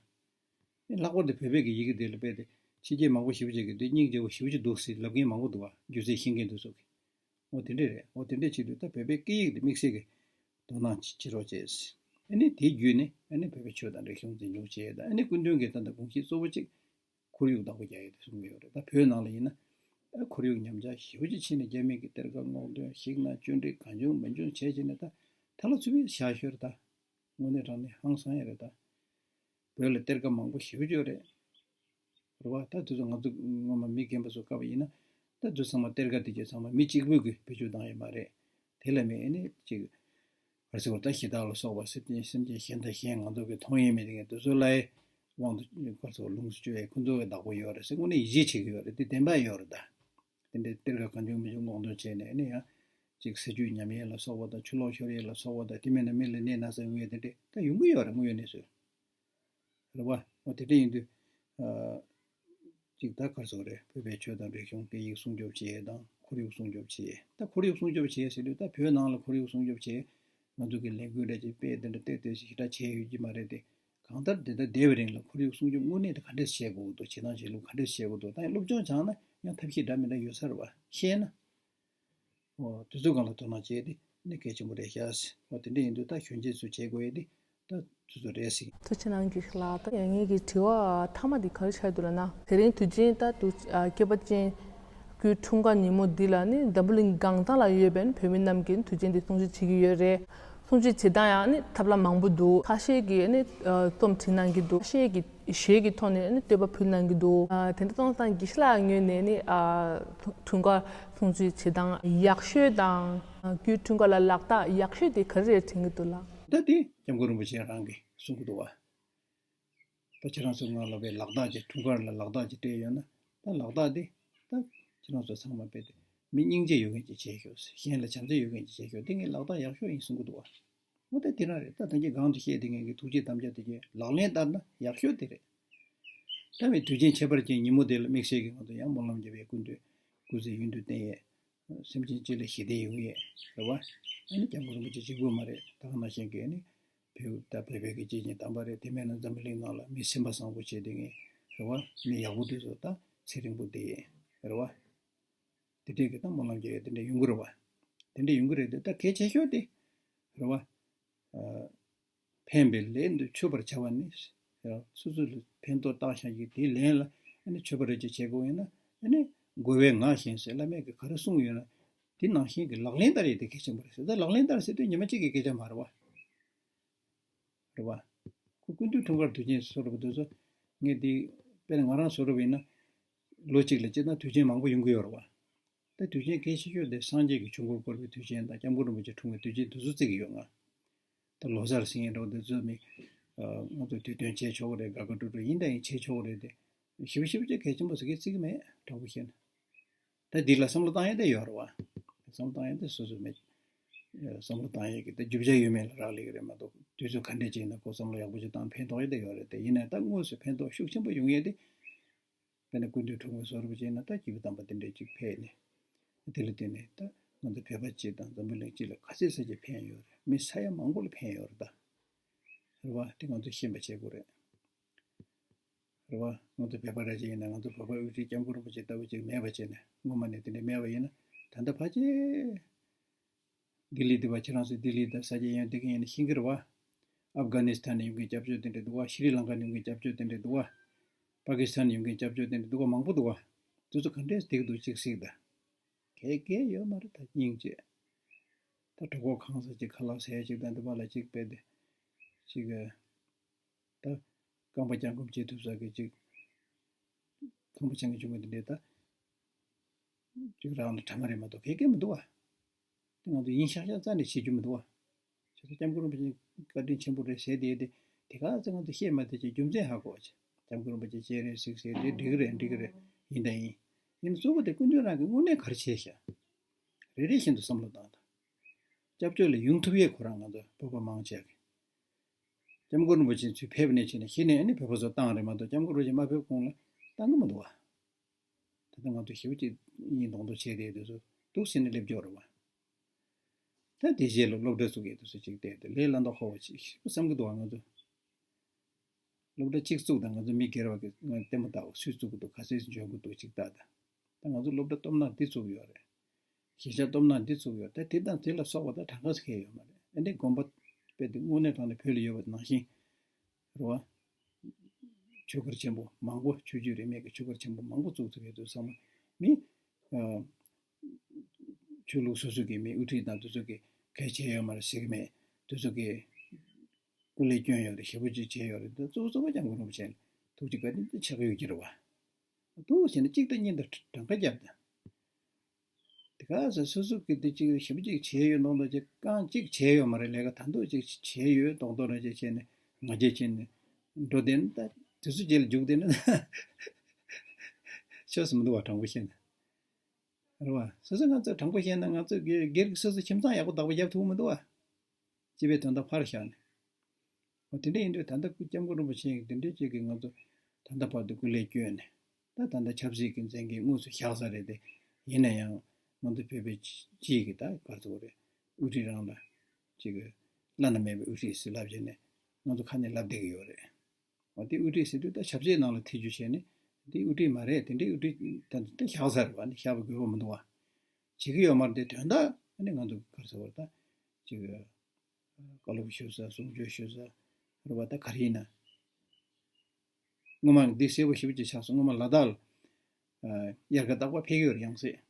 ཨེ་ལྷག་པར་དུ་བོད་པའི་གི་ཡི་གེ་དེ་ལ་དཔེ་དེ་ཕྱི་རྒྱལ་མང་པོ་ཞེ་པོ་ཅིག་གིས་དེ་སྙིང་རྗེ་པོ་ཞེ་པོ་ཅིག་འདུག་ཟེར་ལབ་མཁན་མང་པོ་འདུག་བ། སྒྱུ་རྩལ་ཤེས་མཁན་དེ་ཚོ་གིས། འོ་དེ་འདྲས་རེད། འོ་དེ་འདྲས་བྱེད་དུས་ད་བོད་པའི་སྐད་ཡིག་དེ་དམིགས་བསལ་གི་དོ་སྣང་བྱེད་རོགས་བྱས། ཨ་ནི་དེའི་བརྒྱུད་ནས་ཨ་ནི་བོད་པའི་ཆོས་དང་རིག་གཞུང་འཛིན་སྐྱོང་བྱེད་ཡས་དང་ཨ་ནི་སྐུ་མདུན་གྱིས་ད་ལྟ་དགོངས་གཞི་གཙོ་བོ་གཅིག་ཁོར་ཡུག་བདག་པོ་རྒྱག་ཡས་དེ་གསུང་གི་ཡོད་རེད། ད་བོད་ནང་ལ་ཡིན་ན་ཨ་ཁོར་ཡུག་ཉམས་ཆག་ཞེ་པོ་ཅིག་ཕྱིན་ནས་རྒྱ་མི་གིས་གཏེར་ཁ་སྔོག་འདོན་ཞིག་ན་བཅོས་སྒྲིག་གང་བྱུང་མི་འབྱུང་བྱས་བྱས་ནས་ད་ད་ལོ་ཚུད་པའི་ཞག་ཤོར་ད། དངོས་གནས་དྲང་གནས་ཧང་སང་ཡ་རེད་ད། བོད་ལ་གཏེར་ཁ་མང་པོ་ཞེ་པོ་ཅིག་ཡོད་རེད། རེད་བ། ད་དེ་ཚོ་ང་ཚོ་སྔོན་མ་མི་རྒན་པ་ཚོ་བཀག་པ་ཡིན་ན་ད་དེ་ཚང་མ་གཏེར་ཁ་དེ་གྱད་ཚང་མ་མི་གཅིག་པུས་གི་བེད་སྤྱོད་བཏང་ཡོད་མ་རེད། དེ་ལ་མི་ཨེ་ནི་གཅིག་ག་རེ་ཟེར་བ་ད་ཞེ་དྲག་ལ་སོགས་པ་སེམས་ཅན་སེམས་ཅན་གཞན་དང་གཞན་ང་ཚོ་གི་མཐོང་ཡས་མེད་དེ་གི་དེ་ཚོ་ལ་དབང་དུ་ག་རེ་ཟེར་བ་ལོངས་སུ་སྤྱོད་ཡས་ཁོ་ཚོ་གི་བདག་པོ་ཡོད་རེད་ཟེར་དངོས་གནས་ཡིད་ཆེས་བྱེད་ཀྱི་ཡོད་རེད། དེ་བདེན་པ་ཡོད་རེད་ད། དེ་འདྲའི་གཏེར་ཁ་གང་བྱུང་མི་བྱུང་སྔོག་འདོན་བྱས་ནས་ཨེ་ནི་ཡང་ཅིག་ཟས་བཅུད་ཉམས་ཡས་ལ་སོགས་པ་དང་ཆུ་ལོག་ཤོར་ཡས་ལ་སོགས་པ་དང་དེ་མིན་ན་མི་ལ་ནད་ན་ཚ་ཡོང་ཡས་དེ་འདྲས་ད་ཡོང་གི་ཡོད་རེད་དངོས་ཡོད་གནས་ཚུལ། རེད་བ། འོ་དེ་འདྲ་ཡིན་དུས། ཨ། ཅིག་ད་ག་རེ་ཟེར་དགོས་རེད། བོད་པའི་ཆོས་དང་རིག་གཞུང་སྐད་ཡིག་སྲུང་སྐྱོབ་བྱེད་ཡས་དང་ཁོར་ཡུག་སྲུང་སྐྱོབ་བྱེད་ཡས། ད་ཁོར་ཡུག་སྲུང་སྐྱོབ་བྱེད་ཡས་ཟེར་དུས་ད་བོད་ནང་ལ་ཁོར་ཡུག་སྲུང་སྐྱོབ་བྱེད་ཡས་ང་ཚོ་གི་ལས་འགུལ་འདྲ་ཅིག་སྤེལ་དེ་འདྲ་ཏོག་ཏོག་ཞིག་ཞེ་དྲག་བྱས་ཡོད་ཀྱི་མ་རེད་དེ། གང་ལྟར་དེ་ལྟར་བསྡད་པའི་རིང་ལ་ཁོར་ཡུག་སྲུང་སྐྱོབ་དངོས་གནས་དེ་ག་འདྲས་བྱེད་དགོས་འདུག་བྱེད་སྟངས་བྱེད་ལུགས་ག་འདྲས་བྱེད་དགོས་འདུག་ད་ཡང་སློབ་སྦྱོང་སྦྱངས་ན་ཡང་ཐབས་ཤེས་འདྲ་མི་འདྲ་ཡོད་ས་རེད་བ། ཤེས་ན། འོ་དེ་ཚོའི་སྒང་ལ་དོ་སྣང་བྱས་ཏེ་ནི་གལ་ཆེན་པོ་རེད་ཤག་འོ་དེ་འདྲ་ཡིན་དུས་ད་གཞོན་སྐྱེས་ཚོས་བྱེད་དགོས་ཡས་དེ་ད་དེ་ཚོ་རེད་ཟེར། ཐུགས་རྗེ་གནང་དགེ་བཤེས་ལགས། ད་ངེད་ཀྱི་དྲི་བ་མཐའ་མ་འདི་ག་རེ་ཆགས་འདུག་ལབ་ན། དེ་རིང་དུས་ཆེན་ད་དུ་སྐྱེས་པ་ཅན་སྐུའི་འཁྲུངས་སྐར་ཉིན་མོ་འདི་ལ་ནི་འཛམ་བུ་གླིང་གང་ས་ལ་ཡོད་པའི་བོད་མི་རྣམས་ཀྱིས་དུས་ཆེན་འདི་སྲུང་བརྩི་བྱེད་ཀྱི་ཡོད་རེད། སྲུང་བརྩི་བྱེད་སྟངས་ཡང་ནི་ཐབས་ལམ་མང་པོ་འདུག་ཁ་ཤས་ཀྱིས་ནི་རྩོམ་བྲིས་གནང་གི་འདུག་ཁ་ཤས་ཀྱིས་གཞས་ཀྱི་ཐོག་ནས་ནི་བསྟོད་པ་ཕུལ་གནང་གི་འདུག་ཨ། དེ་འདྲ་སོང་ཙང་དགེ་བཤེས་ལགས་ངོས་ནས་ནི་ཨ། འཁྲུངས་སྐར་སྲུང་བརྩི་བྱེད་སྟངས་ཡག་ཤོས་དང་སྐུའི་འཁྲུངས་སྐར་ལ་ལག་རྟགས་ཡག་ཤོས་དེ་ག་རེ་རེད་དྲན་གྱི་འདུག་ལགས། ད་དེ་སྐྱབས་མགོན་རིན་པོ་ཆེ་རང་གིས་གསུང་གི་འདུག་བ། ད་ཁྱེད་རང་ཚོ་ང་ལ་བའི་ལག་རྟགས་ཀྱི་འཁྲུངས་སྐར་ལ་ལག་རྟགས་ཀྱི་སྤྲད་ཡོད་ན་ད་ལག་རྟགས་དེ་ད་ཁྱེད་རང་ཚོ་ཚང་མ་དཔེ་དེ་མི་སྙིང་རྗེ་ཡོད་མཁན་ཅིག་བྱས་ཤོག་གཞན་ལ་བྱམས་བརྩེ་ཡོད་མཁན་ཅིག་བྱས་ཤོག་དེ་ངའི་ལག་རྟགས་ཡག་ཤོས་ཡིན་གསུང་གི་འདུག་བ། འོ་ད་དེ་རང་རེད། ད་ད་གིན་སྒང་དུ་བཤད་དེ་ངེད་ཀྱི་ཐུགས་རྗེ་དམ་བཅའ་དེ་གའི་ལག་ལེན་བསྟར་ན་ཡག་ཤོས་དེ་རེད། ད་བའི་དུས་ཆེན་ཁྱད་པར་ཅན་ཉིན་མོ་དེ་ལ་དམིགས་བསལ་གྱིས་ང་ཚོ་ཡང་སྨོན་ལམ་རྒྱབ་པའི་སྐུ་མདུན་སྐུ་ཚེ་ཡུན་དུ་བརྟན་ཡས། སེམས་ཅན་སྤྱི་ལ་ཞི་བདེ་ཡོང་ཡས་རེད་བ། ཨ་ནི་སྐྱབས་མགོན་རིན་པོ་ཆེ་གཅིག་པུ་མ་རེད། ད་ག་ནང་བཞིན་གྱི་ཨ་ནི་བོད་ད་བོད་པའི་གི་སྐྱེས་ཆེན་དམ་པ་རེད། དེ་མིན་ན་འཛམ་བུ་གླིང་ནང་ལ་མི་སེམས་པ་བཟང་པོ་བྱས་དེ་ངས་རེད་བ། མི་ཡག་པོ་དེ་ཚོ་ད་ཚེ་རིང་པོ་བསྡད་ཡས་རེད་བ། དེ་འདྲའི་གི་ད་སྨོན་ལམ་རྒྱག་ཡས་དེ་འདྲ་ཡོང་གི་རེད་བ། དེ་འདྲ་ཡོང་གི་རེད་དེ་ད་གལ་ཆེ་ཤོས་དེ་རེད་བ། ཨ། ཕན་པའི་ལས་འདི་མཆོད་པར་བྱ་བ་ནི། སོ་སོ་ལ་ཕན་ཐོགས་བཏང་བཞག་གི་དེའི་ལན་ལ་ཨ་ནི་མཆོད་པ་རེ་ཅིག་བྱེད་དགོས་ཡིན་ན་ཨ་ནི་རྒོལ་བའི་ངག་བཞིན་ཟེར་བླ་མས་གི་ག་རེ་གསུངས་ཡོད་ན་དེ་ནང་བཞིན་གི་ལག་ལེན་བསྟར་ཡས་དེ་གལ་ཆེན་པོ་རེད་ཟེར། ད་ལག་ལེན་བསྟར་ཟེར་དུས་ཉི་མ་གཅིག་གི་སྐད་ཆ་མ་རེད་བ། རེད་བ། ཁོ་སྐུ་མདུན་འཁྲུངས་སྐར་དུས་ཆེན་བཟོ་འདྲ་པོ་དེ་ཚོ་ངས་དེ་དཔེར་ན་ང་རང་བཟོ་འདྲ་པོ་ཡིན་ན་ལོ་གཅིག་ལ་སྤྱིར་བཏང་དུས་ཆེན་མང་པོ་ཡོང་གི་ཡོད་རེད་བ། ད་དུས་ཆེན་གལ་ཆེ་ཤོས་དེ་སངས་རྒྱས་ཀྱི་ཆོས་འཁོར་བསྐོར་བའི་དུས་ཆེན་དང་སྐྱབས་མགོན་རིན་པོ་ཆེ་འཁྲུངས་པའི་དུས་ཆེན་དེ་ཚོ་བརྩི་གི་ཡོད་ང་། ད་ལོ་གསར་ཟེར་མཁན་འདྲ་པོ་དེ་ཚོ་མི། ང་ཚོ་དུས་སྟོན་བྱེད་ཆོག་གི་རེད། དགའ་དགའ་སྤྲོ་སྤྲོ་ཡིན་དང་ཡིན་བྱེད་ཆོག་གི་རེད་དེ། ཞེ་པོ་ཞེ་པོ་ཅིག་གལ་ཆེན་པོ་ཟེར་གི་བརྩི་གི་མེད་དྲང་པོ་བཤད་ན། ད་འདི་ལ་བསམ་བློ་བཏང་ཡས་དེ་ཡོད་རེད་བ། བསམ་བློ་བཏང་ཡས་དེ་སོ་སོ་མེད། བསམ་བློ་བཏང་ཡས་ཀྱི་ད་རྒྱུ་ཆ་ཡོད་མེད་ལ་རག་ལས་ཀྱི་རེད་མ་གཏོགས་དུས་ཚོད་ག་འདྲས་ཅིག་ཡིན་ན་ཁོ་བསམ་བློ་ཡག་པོ་ཅིག་བཏང་ཕན་ཐོགས་ཡས་དེ་ཡོད་རེད་དེ། ཡིན་ནའི་ད་དངོས་སུ་ཕན་ཐོགས་ཤུགས་ཆེན་པོ་ཡོང་ཡས་དེ། དཔེར་ན་སྐུ་མདུན་འཁྲུངས་པའི་བཟོ་འདྲ་པོ་བྱས་ན་ད་སྐྱེས་བུ་དམ་པ་དེ་འདྲས་ཅིག་ཕེབས་ནས། དེ་ལ་བརྟེན་ནས་ད་ང་ཚོ་བོད་པ་སྤྱི་དང་འཛམ་བུ་གླིང་སྤྱི་ལ་ག་ཚད་ས་ཅིག་ཕན་ཡོད་རེད། མི་ས་ཡ་མང་པོ་ལ་ཕན་ཡོད་རེད་ད། རེད་བ། དེ་ང་ཚོས་ཤེས་པ་བྱེད་དགོས་རེད། རེད་བ། ང་ཚོ་བོད་པ་ར་ཅིག་ཡིན་ན་ང་ཚོ་བོད་པ་དབུ་ཁྲིད་སྐྱབས་མགོན་རིན་པོ་ཆེ་ལྟ་བུ་ཅིག་མེད་པ་བྱས་ནས་སྔོན་མ་ནས་དེ་འདྲས་མེད་པ་ཡིན་ན་ད་ལྟ་ཕལ་ཆེར། ལྡི་ལི་འདི་བ་ཁྱེད་རང་ཚོ་ལྡི་ལི་དང་ས་སྐྱ་ཡན་འདི་ག་ཡིན་ན་ཤེས་ཀྱི་རེད་བ། ཨབ་གྷ་ནི་སི་ཐན་ནས་ཡོང་མཁན་སྐྱབས་བཅོལ་དེ་འདྲས་འདུག་བ། ཤི་རི་ལང་ཀ་ནས་ཡོང་མཁན་སྐྱབས་བཅོལ་དེ་འདྲས་འདུག་བ། པ་ཀི་སི་ཐན་ནས་ཡོང་མཁན་སྐྱབས་བཅོལ་དེ་འདྲས་འདུག་བ། མང་པོ་འདུག་བ། དེ་ཚོ་ག་འདྲས་སྡིག་འདུག་ཅིག་གཟིགས་དང་། གལ་གལ་ཡོད་མ་རེད་ད་སྙིང་རྗེ། ད་གྲོད་ཁོག་གང་ས་ཅིག་ཁ་ལག་ཟས་ཅིག་དང་འདི་བ་ལ་ཅིག་དཔེ་དེ། ཅིག་གི་ད་རྐང་པ་བརྐྱང་བསྐུམ་བྱེད་ཐུབ་ས་གི་ཅིག་ཁང་པ་བྱང་གི་བྱུང་བ་དེ་འདྲས་ད་ཅིག་རང་ལ་དྲ་མ་རེད་མ་གཏོགས་གལ་གལ་མི་འདུག་བ། དེ་ང་ཚོ་ཡིན་ཤག་ཤག་རྩ་ནས་བྱེད་རྒྱུ་མི་འདུག་བ། བྱས་ཙང་སྐྱབས་མགོན་རིན་པོ་ཆེ་བཀའ་དྲིན་ཆེན་པོ་རེད་ཟེར་དེ་དེ་དེ་ག་ཚོད་ང་ཚོ་བཤད་མ་ཐུབ་ཅིག་རྒྱུ་མཚན་ཧ་གོ་བ་ཅིག་སྐྱབས་མགོན་རིན་པོ་ཆེ་སྤྱན་རས་གཟིགས་ཟེར་དེ་འགྲིག་གི་རེད་འགྲིག་གི་རེད། ཡིན་དང་ཡིན། ཡིན་གཙོ་བོ་དེ་སྐུ་མདུན་རང་གི་དངོས་གནས་ག་རེ་བྱས་ཤག་རེ་རེ་བཞིན་དུ་བསམ་བློ་བཏང་དང་། སྐྱབས་བཅོལ་ལ་ཡོང་ཐུབ་ཡས་ཁོ་རང་ང་ཚོ་བོད་པ་མང་ཆེ་གི་སྐྱབས་མགོན་རིན་པོ་ཆེ་ཚུར་ཕེབས་ནས་བྱས་ནས་གཞི་ནས་ཨ་ནི་བོད་པ་ཚོ་བཏང་རེད་མ་གཏོགས་སྐྱབས་མགོན་རིན་པོ་ཆེ་མ་ཕེབས་གོང་ལ་བཏང་གི་མི་འདུག་བ། ད་ལྟ་ང་ཚོ་ཞེ་པོ་ཅིག་གཉིས་གདོང་གདོང་བྱས་ཏེ་དེ་ཚོ་འདུག་ཟེར་ནས་སླེབས་ཀྱི་ཡོད་རེད་བ། ད་དེ་རྗེས་ལ་སློབ་གྲྭ་བཙུགས་ཡས་དེ་ཚོ་ཅིག་བལྟས་ཏེ་ལས་སླ་མདོག་ཁ་པོ་ཅིག་ཞེ་པོ་བསམ་གྱི་འདུག་བ་ང་ཚོ། སློབ་གྲྭ་གཅིག་བཙུགས་དང་ང་ཚོ་མི་སྒེར་བ་གི་ང་ལྟད་མོ་ལྟ་བ་སུས་བཙུགས་གི་འདུག་ག་ཚོད་འཇོན་གི་འདུག་ཅིག་ལྟ་དང་། ད་ང་ཚོ་སློབ་གྲྭ་སྟོབས་ན་འདི་བཙུགས་ཡོད་རེད། གཞིས་ཆགས་སྟོབས་ན་འདི་བཙུགས་ཡོད་ད་དེ་དང་དེ་ལ་སོགས་པ་ད་གྲངས་ཀ་ཟེར་མཁན་ཡོད་མ་རེད། ཨ་ནི་དགོན་པ་དཔེ་དེ་དངོས་གནས་དྲང་གནས་བོད་ལ་ཡོད་པ་ནང་བཞིན་རེད་བ། ཆོས་སྒར་ཆེན་པོ་མང་པོ་ཆོས་བརྒྱུད་རིས་མེད་ཀྱི་ཆོས་སྒར་ཆེན་པོ་མང་པོ་བཙུགས་ཐུབ་ཡོད་དུས་ཚང་མ་མི། ཨ། ཆོས་ལུགས་སོ་སོ་གི་མི་དབུ་ཁྲིད་དང་དེ་ཚོ་གི་གལ་ཆེ་ཡོད་མ་རེད་ཟེར་གི་མེད། དེ་ཚོ་གི་སྐུ་ལས་བསྐྱོན་ཡོད་རེད་ཞེ་པོ་ཅིག་བྱས་ཡོད་རེད། འདི་གཙོ་བོ་གཙོ་བོ་སྐྱབས་མགོན་རིན་པོ་ཆེ་ཐུགས་རྗེ་བཀའ་དྲིན་དེ་ཆགས་ཡོད་ཀྱི་རེད་བ། འདུག་བྱས་ན་གཅིག་དང་གཉིས་དང་གྲངས་ཀ་བརྒྱབ་དང་། དེ་ག་ཚོད་སོ་སོ་གི་དེ་གཅིག་ཞེ་པོ་ཅིག་བྱས་ཡོད་མདོག་མདོག་ཅིག་རྐང་གཅིག་བྱས་ཡོད་མ་རེད། ལས་ཀ་ད་འདུག་ཅིག་བྱས་ཡོད་མདོག་མདོག་རེད་ཅེས་བྱས་ནས་ང་རྒྱལ་བྱས་ནས་འགྲོ་བསྡད་ན་ད་དེ་ཚོ་རྗེས་ལ་རྒྱུག་བསྡད་ན་ད་ཆོས་སུ་མི་འདུག་བ་དྲང་པོ་བཤད་ན། རེད་བ། སོ་སོ་ང་ཚོ་དྲང་པོ་བཤད་ན་ང་ཚོ་སྒེར་སྒེར་གྱི་སོ་སོ་ཁྱིམ་ཚང་ཡག་པོ་བདག་པོ་རྒྱབ་ཐུབ་མི་འདུག་བ། སྤྱི་པའི་དོན་དག་ཕར་བཞག་ནས། འོ་དེ་འདྲ་ཡིན་དུས་ད་ལྟ་སྐུ་སྐྱབས་མགོན་རིན་པོ་ཆེ་ཡིན་དེ་འདྲའི་ཅིག་གིས་ང་ཚོ་ད་ལྟ་བར་དུ་སྐུ་ལས་བསྐྱོན་ནས་ད་ད་ལྟ་ཆབ་སྲིད་ཀྱི་མཛད་འགན་དངོས་སུ་བཞག་ས་རེད་དེ། ཡིན་ན་ཡང་ང་ཚོ་བོད་པའི་སྤྱི་ཡི་གི་ད་ག་རེ་ཟེར་དགོས་རེད། དབུ་ཁྲིད་རང་ལ་ཅིག་བླ་ན་མེད་པའི་དབུ་ཁྲིད་ཟེར་ལབ་བྱས་ནས་ང་ཚོ་ཁ་ནས་ལབ་བསྡད་ཀྱི་ཡོད་རེད། འོ་དེ་དབུ་ཁྲིད་ཟེར་དུས་ད་ཆབ་སྲིད་ནང་ལ་ཐེ་ཇུས་བྱས་ནས་དེ་དབུ་ཁྲིད་མ་རེད། དེ་འདྲའི་དབུ་ཁྲིད་ད་ད་བཞག་ས་རེད་བ། ནི་བཞག་པའི་དགོས་པ་མི་འདུག་བ། བྱེད་ཀྱི་ཡོད་མ་རེད་དེ་དོན་དག་ཨ་ནི་ང་ཚོ་ག་རེ་ཟེར་དགོས་རེད་ད། ཅིག་བཀའ་སློབ་ཞུ་ས་གསུང་ཆོས་ཞུ་ས་རེད་བ། ད་ག་རེ་ཡིན་ན། སྔོན་མ་འདི་གསལ་པོ་ཞེ་པོ་ཅིག་ཆགས་སོང་། སྔོན་མ་ལ་དྭགས་ལ་ཨ་དབྱར་ཁ་རྟག་པར་ཕེབས་ཀྱི་ཡོད་རེད་ཡང་སྲིད།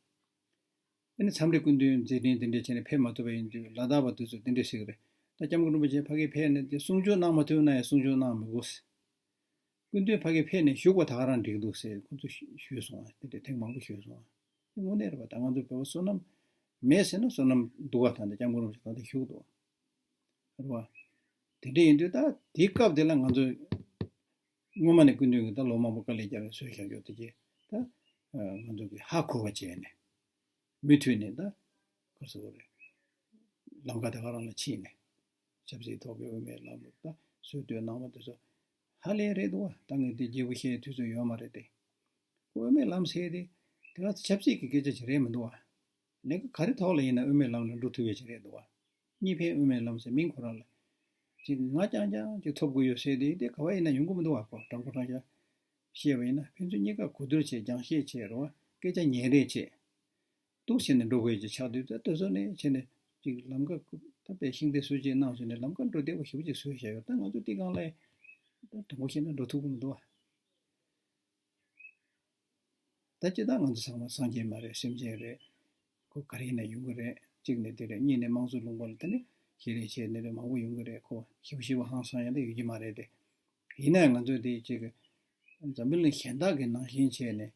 ཨ་ནི་འཚམས་རེ་སྐུ་མདུན་མཛད་འཕྲིན་དེ་འདྲས་བྱས་ནས་ཕེབས་མ་ཐུབ་པ་ཡིན་དུས་ལ་དྭགས་པ་དེ་ཚོས་དེ་འདྲས་ཟེར་གི་རེད། ད་སྐྱབས་མགོན་རིན་པོ་ཆེ་ཕ་གིར་ཕེབས་ནས་དེ་གསུང་ཆོས་གནང་མ་ཐུབ་ན་ཡང་གསུང་ཆོས་གནང་མི་དགོས། སྐུ་མདུན་ཕ་གིར་ཕེབས་ནས་བཞུགས་པ་ད་ག་རང་འགྲིག་འདུག་ཟེར་ཁོ་ཚོས་ཞུས་སོང་བ། དེ་འདྲས་ཐེངས་མང་པོ་ཞུས་སོང་བ། དེ་དངོས་གནས་རེད་པ། ད་ང་ཚོ་བོད་པ་བསོད་ནམས་མེད་ཟེར་ན་བསོད་ནམས་འདུག་ག་ད་ལྟ་སྐྱབས་མགོན་རིན་པོ་ཆེ་ད་ལྟ་བཞུགས་འདུག་རེད་བ། དེ་འདྲ་ཡིན་དུས་ད་དེའི་སྐབས་དེ་ལ་ང་ཚོས་སྔོན་མ་ནས་སྐུ་མདུན་གྱིས་ད་ལོ་མང་པོ་དཀའ་ལས་བརྒྱབ་ནས་བཟོས་བཞག་ཡོད་དེ་གྱིས་ད་ང་ཚོ་གིས་ཧ་གོ་བ་བྱས་ནས་མུ་མཐུད་ནས་ད་ག་རེ་ཟེར་དགོས་རེད། ལམ་ཁ་དེ་ག་རང་ལ་ཕྱིན་ནས་ཆབ་སྲིད་ཐོག་གི་དབུ་མའི་ལམ་ལུགས་ད་སྲོལ་གཏོད་གནང་བ་དེ་ཚོ་ཧ་ལས་རེད་འདུག་བ། ད་ངས་དེ་རྒྱས་པོ་བཤད་དུས་ཚོད་ཡོད་མ་རེད་དེ། དབུ་མའི་ལམ་ཟེར་དེ་དེ་ག་ཆབ་སྲིད་ཀྱི་སྐད་ཆ་ཅིག་རེད་མི་འདུག་བ། ལས་ཀ་ག་རེ་ཐོག་ལ་ཡིན་ན་དབུ་མའི་ལམ་ལ་འགྲོ་ཐུབ་ཡས་ཅིག་རེད་འདུག་བ། གཉིས་ཕན་དབུ་མའི་ལམ་ཟེར་མིང་ཁོ་རང་ལ་ཅིག་ང་རྐྱང་རྐྱང་ཅིག་ཐོབ་དགོས་ཡོད་ཟེར་དེ་དེ་ག་བ་ཡིན་ན་ཡོང་གི་མི་འདུག་བ། ཁོ་དྲང་པོ་དྲང་བཞག་བཤད་པ་ཡིན་ན་ཕན་ཚུན་གཉིས་ཀ་གོ་བསྡུར་བྱས་སྦྱང་བཤད་བྱས་རེད་བ། སྐད་ཆ་ཉན་རེས་བྱས། འདུག་བྱས་ནས་འགྲོ་དགོས་ཀྱི་ཆགས་དུས་ད་དེ་ཚོ་ནས་བྱས་ནས་ཅིག་ལམ་ཁ་ད་དཔེ་ཤིང་རྟའི་སྲོལ་འབྱེད་གནང་བྱས་ནས་ལམ་ཁ་འགྲོ་བདེ་པོ་ཞེ་པོ་ཅིག་བཟོས་བཞག་ཡོད། ད་ང་ཚོ་འདི་སྒང་ལ་ད་དྲང་པོ་བཤད་ན་འགྲོ་ཐུབ་ཀྱི་མི་འདུག་བ། ད་སྤྱིར་བཏང་ང་ཚོ་ཚང་མ་སངས་རྒྱས་མ་རེད། སེམས་ཅན་རེད། ཁོ་ག་རེ་ཡིན་ན་ཡོང་གི་རེད། གཅིག་ནས་དེ་རེད། གཉིས་ནས་དམངས་གཙོའི་ལུང་པ་ལ་ད་ནི་ཞལ་རས་བྱས་ནས་རེད་མང་པོ་ཡོང་གི་རེད། ཁོ་ཞིབ་ཞིབ་ཧང་སང་ཡང་ད་ཡོད་ཀྱི་མ་རེད་དེ། ཡིན་ན་ཡང་ང་ཚོས་དེ་ཅིག་འཛམ་བུ་གླིང་གཞན་དག་གི་ནང་བཞིན་བྱས་ནས་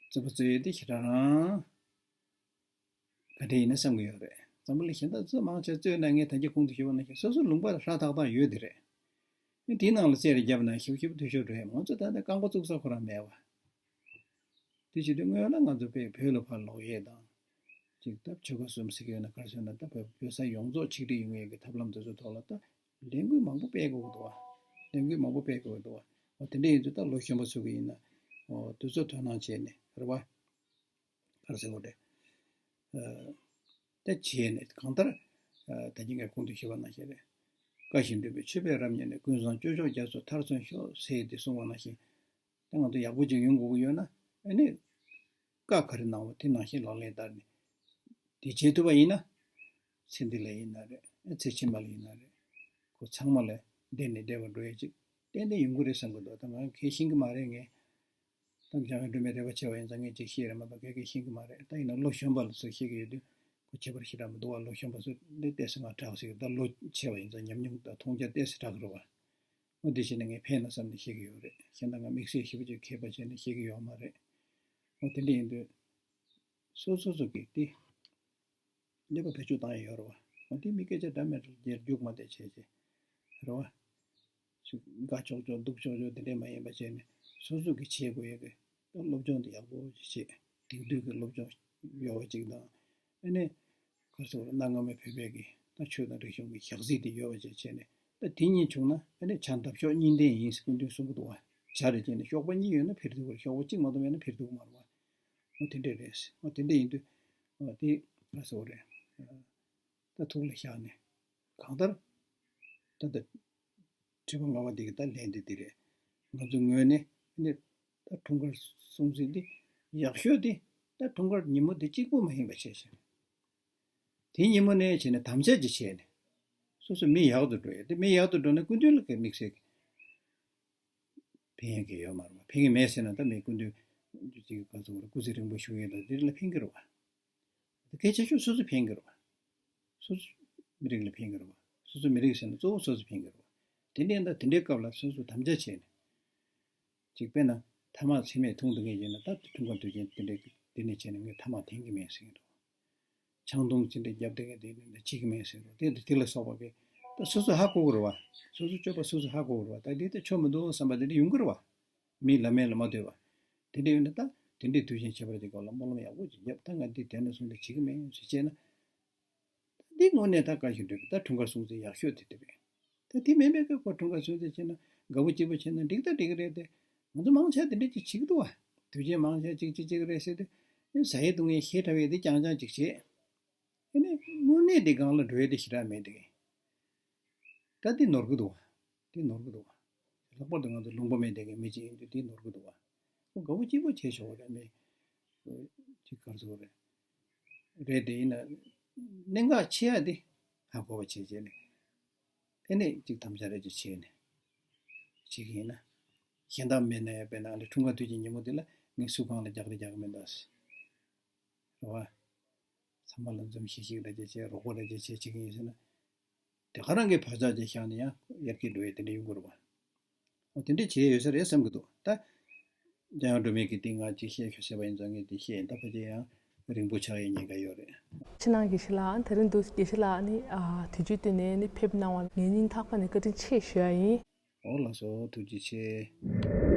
རྩོད་པ་རྩོད་ཡས་དེ་ཞེ་དྲག་རང་ག་འདྲ་ཡིན་ན་བསམ་གྱི་ཡོད་རེད། འཛམ་བུ་གླིང་གཞན་དག་ཚོ་མང་ཆེ་རྩོད་ན་ངས་ད་གིན་གོང་དུ་ཞུས་པ་ནང་བཞིན་སོ་སོའི་ལུང་པ་ལ་ཧྲ་ཐག་ཐག་ཡོད་དེ་རེད། དེའི་ནང་ལ་རྩོད་རེས་བརྒྱབ་ན་ཞིབ་ཞིབ་འཐུས་ཤོར་འགྲོ་ཡས། ང་ཚོ་ད་ལྟ་རྐང་པ་བཙུགས་ས་ཁོ་རང་མེད་བ། དེ་བྱེད་དུས་སྔོན་ལ་ང་ཚོ་དཔེ་བོད་ལ་ཕར་ལོག་ཡས་དང་། ཅིག་ད་ཆོལ་ཁ་གསུམ་ཟེར་གྱི་ཡོད་ན་ག་རེ་ཟེར་ན་ད་བོད་བོད་ས་ཡོངས་རྫོགས་ཆིག་སྒྲིལ་ཡོང་ཡས་ཀྱི་ཐབས་ལམ་དེ་ཚོ་ཐོག་ལ་ད་ལས་འགུལ་མང་པོ་སྤེལ་དགོས་ཀྱི་འདུག་བ། ལས་འགུལ་མང་པོ་སྤེལ་དགོས་ཀྱི་འདུག་བ། འོ་དེ་འདྲ་ཡིན་དུས་ད་ལོ་གཞོན་པ་ཚོ་གི་ཡིན་ན་འོ་དེ་ཚོ་དོ་སྣང་བྱས་ནས་རེད་བ། ག་རེ་ཟེར་དགོས་རེད། ཨ་ད་བྱས་ནས་གང་ལྟར་ཨ་ད་གིན་ངས་གོང་དུ་ཞུས་པ་ནང་བཞིན་རེད། བཀའ་བཞིན་སྒྲུབ་པའི་མཆོད་པས་རབ་མཉེས་ནས། ཀུན་བཟང་སྤྱོད་མཆོག་རྒྱ་མཚོ་མཐར་སོན་ཤོག་ཟེར་ཏེ་གསུངས་པ་ནང་བཞིན། ད་ང་ཚོ་ཡག་པོ་ཅིག་ཡོང་དགོས་ཀྱི་ཡོད་ན་ཨ་ནི་བཀའ་ག་རེ་གནང་བ་དེ་ནང་བཞིན་ལག་ལེན་བསྟར་ནས་དེ་བྱེད་ཐུབ་པ་ཡིན་ན་ཚེ་འདི་ལ་ཡིན་ན་རེད། ཚེ་ཕྱི་མ་ལ་ཡིན་ན་རེད། ཁོ་ཚང་མ་ལ་བདེ་ནས་བདེ་བར་འགྲོ་ཡས་ཅིག་ཏན་ཏན་ཡོང་གི་རེད་བསམ་གི་འདུག་ད་ང་གལ་ཤེས་ཀྱི་མ་རེད། ངས་ད་འཇམ་དབྱངས་སྒྲོལ་མའི་རེ་བ་ཆེ་བ་ཡིན་ཙང་ངས་ཅིག་བཤད་རེད་མ་གཏོགས་གལ་གལ་ཤེས་ཀྱི་མ་རེད། ད་ཡིན་ན་ལོ་གཞོན་པ་ལ་ཚོ་བཤད་ཀྱི་ཡོད་དུས་ ཁོ་ཁྱད་པར་ཞེ་དྲག་མི་འདུག་བ། ལོ་གཞོན་པ་ཚོ་འདི་ཏོག་ཙམ་ང་དྲག་ཟེར་གི། ད་ལོ་ཆེ་བ་ཡིན་ཙང་ཉམས་མྱོང་དང་མཐོང་རྒྱ་ཏོག་ཙམ་དྲག་གི་རེད་བ། འོ་དེ་བྱས་ནས་ངས་ཕན་ན་བསམ་ནས་བཤད་གི་ཡོད་རེད། གཞན་དག་ང་དམིགས་བསལ་ཞེ་པོ་ཅིག་མཁས་པ་བྱས་ནས་བཤད་གི་ཡོད་མ་རེད། འོ་དེ་འདྲ་ཡིན་དུས་སོ་སོ་སོ་གི་དེ་ཀླད་པ་བེད་སྤྱོད་བཏང་ཡ་ཡོད་རེད་བ། འོ་དེ་མི་སྐད་ཆ་འདྲ་མི་འདྲ་རྒྱལ་རྒྱུག་མ་བསྡད་བྱས་བྱས་རེད་བ། ཅིག་དགའ་ཆོག་ཆོག་སྡུག་ཆོག་ཆོག་དེ་འདྲས་མ་ཡིན་པ་བྱས་ནས་སོ་སོ་གི་བྱེད་དགོས་ཡ་གི་སློབ་སྦྱོང་དེ་ཡག་པོ་ཅིག་བྱེད། དེང་དུས་ཀྱི་སློབ་སྦྱོང་ཡོད་པ་ཅིག་དང་། ཨ་ནི་ག་རེ་ཟེར་དགོས་རེད། གནའ་སྔ་མོའི་བོད་པའི་གི་ད་ཆོས་དང་རིག་གཞུང་གི་ཞག་རྩིས་དེ་ཡོད་པ་ཅིག་བྱས་ནས། ད་དེ་གཉིས་བྱུང་ན་ཨ་ནི་བྱ་འདབ་གཤོག་གཉིས་ལྡན་ཡིན་ཟེར་སྐུ་མདུན་གསུང་གི་འདུག་བ། བྱ་རེ་བྱས་ནས་གཤོག་པ་གཉིས་ཡོད་ན་འཕེལ་ཐུབ་ཀྱི་རེད། གཤོག་པ་གཅིག་མ་གཏོགས་མེད་ན་འཕེལ་ཐུབ་ཀྱི་མ་རེད་བ། འོ་དེ་འདྲས་རེད། འོ་དེ་འདྲས་ཡིན་དུས་འོ་དེ་ག་རེ་ཟེར་དགོས་རེད། ད་ཐུགས་ལ་བཞག་ནས་གང་ལྟར་ད་ལྟ་དྲི་བ་ལྔ་པ་འདི་གི་ད་ལན་འདི་འདི་རེད། ང་ཚོའི་ངོས་ནས་ནི་ད་འཁྲུངས་སྐར་སྲུང་བརྩི་འདི་ཡག་ཤོས་འདི་ད་འཁྲུངས་སྐར་ཉིན་མོ་འདི་གཅིག་པུ་མ་ཡིན་པ་བྱས་ཤིང་། དེ་ཉིན་མོ་ནས་བྱས་ནས་དམ་བཅའ་ཅིག་བྱས་ནས་སོ་སོ་མི་ཡག་ཏུ་འགྲོ་ཡ། དེ་མི་ཡག་ཏུ་འགྲོ་ན་སྐུ་མདུན་ལ་གི་དམིགས་བསལ་གྱི་ཕན་ཡོན་གྱི་ཡོད་མ་རེད་པ། ཕན་གྱི་མེད་ཟེར་ན་ད་མི་སྐུ་མདུན་ཅིག་ག་ཚོད་སྐུ་ཚེ་རིང་པོ་བཞུགས་ཡོད་ད་འདི་ལ་ཕན་གྱི་རེད་པ། སྐད་ཆ་ཤོད། སོ་སོ་ཕན་གྱི་རེད་བ། སོ་སོ་མི་རིགས་ལ་ཕན་གྱི་རེད་བ། སོ་སོ་མི་རིགས་ཟེར་ན་གཙོ་བོ་སོ་སོ་ཕན་གྱི་རེད་བ། དེ་འདྲའི་ད་དེ་འདྲའི་སྐབས་ལ་སོ་སོ་དམ་བཅའ་བྱས་ནས། ཅིག་དཔེར་ན་ཐ་མག་ཚད་མས་འཐུང་སྡོད་མཁན་ཡིན་ན་ད་འཁྲུངས་སྐར་དུས་ཆེན་དེ་འདྲའི་དེ་ནས་བྱས་ནས་ངས་ཐ་མག་འཐེན་གྱི་མེད་ཟེར་གྱི་རེད་བ། ཆང་འཐུང་ཅི་འདྲའི་རྒྱབ་བསྡད་མཁན་དེ་འདྲ་བྱེད་ཀྱི་མེད་ཟེར་གྱི་རེད་བ། དེ་དེ་ལ་སོགས་པ་གི་ད་སོ་སོ་ཧ་གོ་གི་རེད་བ། སོ་སོ་སྤྱོད་པ་སོ་སོ་ཧ་གོ་གི་རེད་བ། ད་འདི་ད་ཆོ་མི་འདུག་བསམ་པ་དེ་འདྲ་ཡོང་གི་རེད་བ། མི་ལ་མེད་ལ་མ་ལྟོས་པ། དེ་འདྲ་ཡོད་ན་ད་དེ་འདྲའི་དུས་ཆེན་ཁྱད་པར་ཅན་སྐབས་ལ་སྨོན་ལམ་ཡག་པོ་ཅིག་བརྒྱབ། ད་ང་འདི་དེ་ནས་བཟུང་སྟེ་བྱེད་ཀྱི་མེད་ཟེར་བྱས་ན། ད་འདི་དངོས་གནས་ད་བཀའ་བཞིན་འགྲུབ་ཀྱི། ད་འཁྲུངས་སྐར་སྲུང་བརྩི་ཡག་ཤོས་དེ་དེ་རེད། ད་དེ་མིན་པའི་སྐབས་ཁོ་འཁྲུངས་སྐར་སྲུང་བརྩི་བྱས་ན་དགའ་པོ་སྐྱིད་པོ་བྱས་ན་འགྲིག་ད་འགྲིག་གི་རེད་དེ། ང་ཚོ་མང་ཆེ་དེ་འདྲ་ཅིག་བྱེད་ཀྱི་འདུག་བ། དུས་ཆེན་མང་ཆེ་ཅིག་ཅིག་ཅིག་རེད་ཟེར་ཏེ། ཟ་ཡི་བཏུང་ཡི་ཞེ་དྲག་པའི་དེ་རྐྱང་རྐྱང་ཅིག་བྱེད། དེ་ནས་དངོས་གནས་དེ་སྒང་ལ་འགྲོ་ཡ་དེ་ཞེ་དྲག་མེད་དེ། ད་དེ་ནོར་གི་འདུག་བ། དེ་ནོར་གི་འདུག་བ། ལྷག་པར་དུ་ང་ཚོ་ལུང་པ་མེད་དེ་གའི་མི་གཅིག་ཡིན་དུས་དེ་ནོར་གི་འདུག་བ། ཁོ་དགའ་པོ་སྐྱིད་པོ་བྱས་ཆོག་གི་རེད། མི་ཅིག་ག་རེ་ཟེར་དགོས་རེད། རེད་དེ་ཡིན་ན་གནད་འགག་ཆེ་ཡ་དེ་ཧ་གོ་བ་བྱས་བྱས་ནས། དེ་ནས་ཅིག་དམ་བཅའ་རེ་ཅིག་བྱས་ནས་བྱེད་ཀྱི་ཡིན་ན། གཞན་དག་མེད་ན་ཡང་དཔེར་ན་ཨ་ལེ་འཁྲུངས་སྐར་དུས་ཀྱི་ཉིན་མོ་དེ་ལ་ངས་སུ་གང་ལ་རྒྱག་རེ་རྒྱག་གི་མེད་ད་ཟེར། རེད་བ། ཚང་མ་ལ་འཛུམ་ཤིག་ཤིག་རེ་ཅིག་བྱས། རོགས་པ་རེ་ཅིག་བྱས་བྱེད་ཀྱི་ཡིན་ཟེར་ན། དེ་ག་རང་གི་བག་ཆགས་ཅིག་བཞག་ནས་ཡང་ཡར་རྒྱས་འགྲོ་ཡས་དེ་འདྲ་ཡོང་གི་རེད་བ། འོ་དེ་འདྲ་བྱས་ཡོད་ས་རེད་བསམ་གྱི་འདུག་ད་འཇམ་དབྱངས་སྒྲོལ་མས་ཀྱིས་དེ་ང་ཅིག་བཤད་ཤོག་ཟེར་བ་ཡིན་ཙང་ངས་དེ་བཤད་ཡིན། ད་ཕལ་ཆེར་ཡང་རིང་པོ་ཆགས་ཡས་ཉེན་ཁ་ཡོད་རེད། ཕྱི་ནང་དགེ་བཤེས་ལགས། དེ་རིང་འདུག་དགེ་བཤེས་ལགས་ནི་ཨ་དུས་ཚོད་བཏོན་ནས་ནི་ཕེབས་གནང་བར་ངའི་སྙིང་ཐག་པ་ནས་བཀའ་དྲིན་ཆེ་ཞུ་ཡ་ཡིན། འོ་ལགས་སོ། ཐུགས་རྗེ་ཆེ།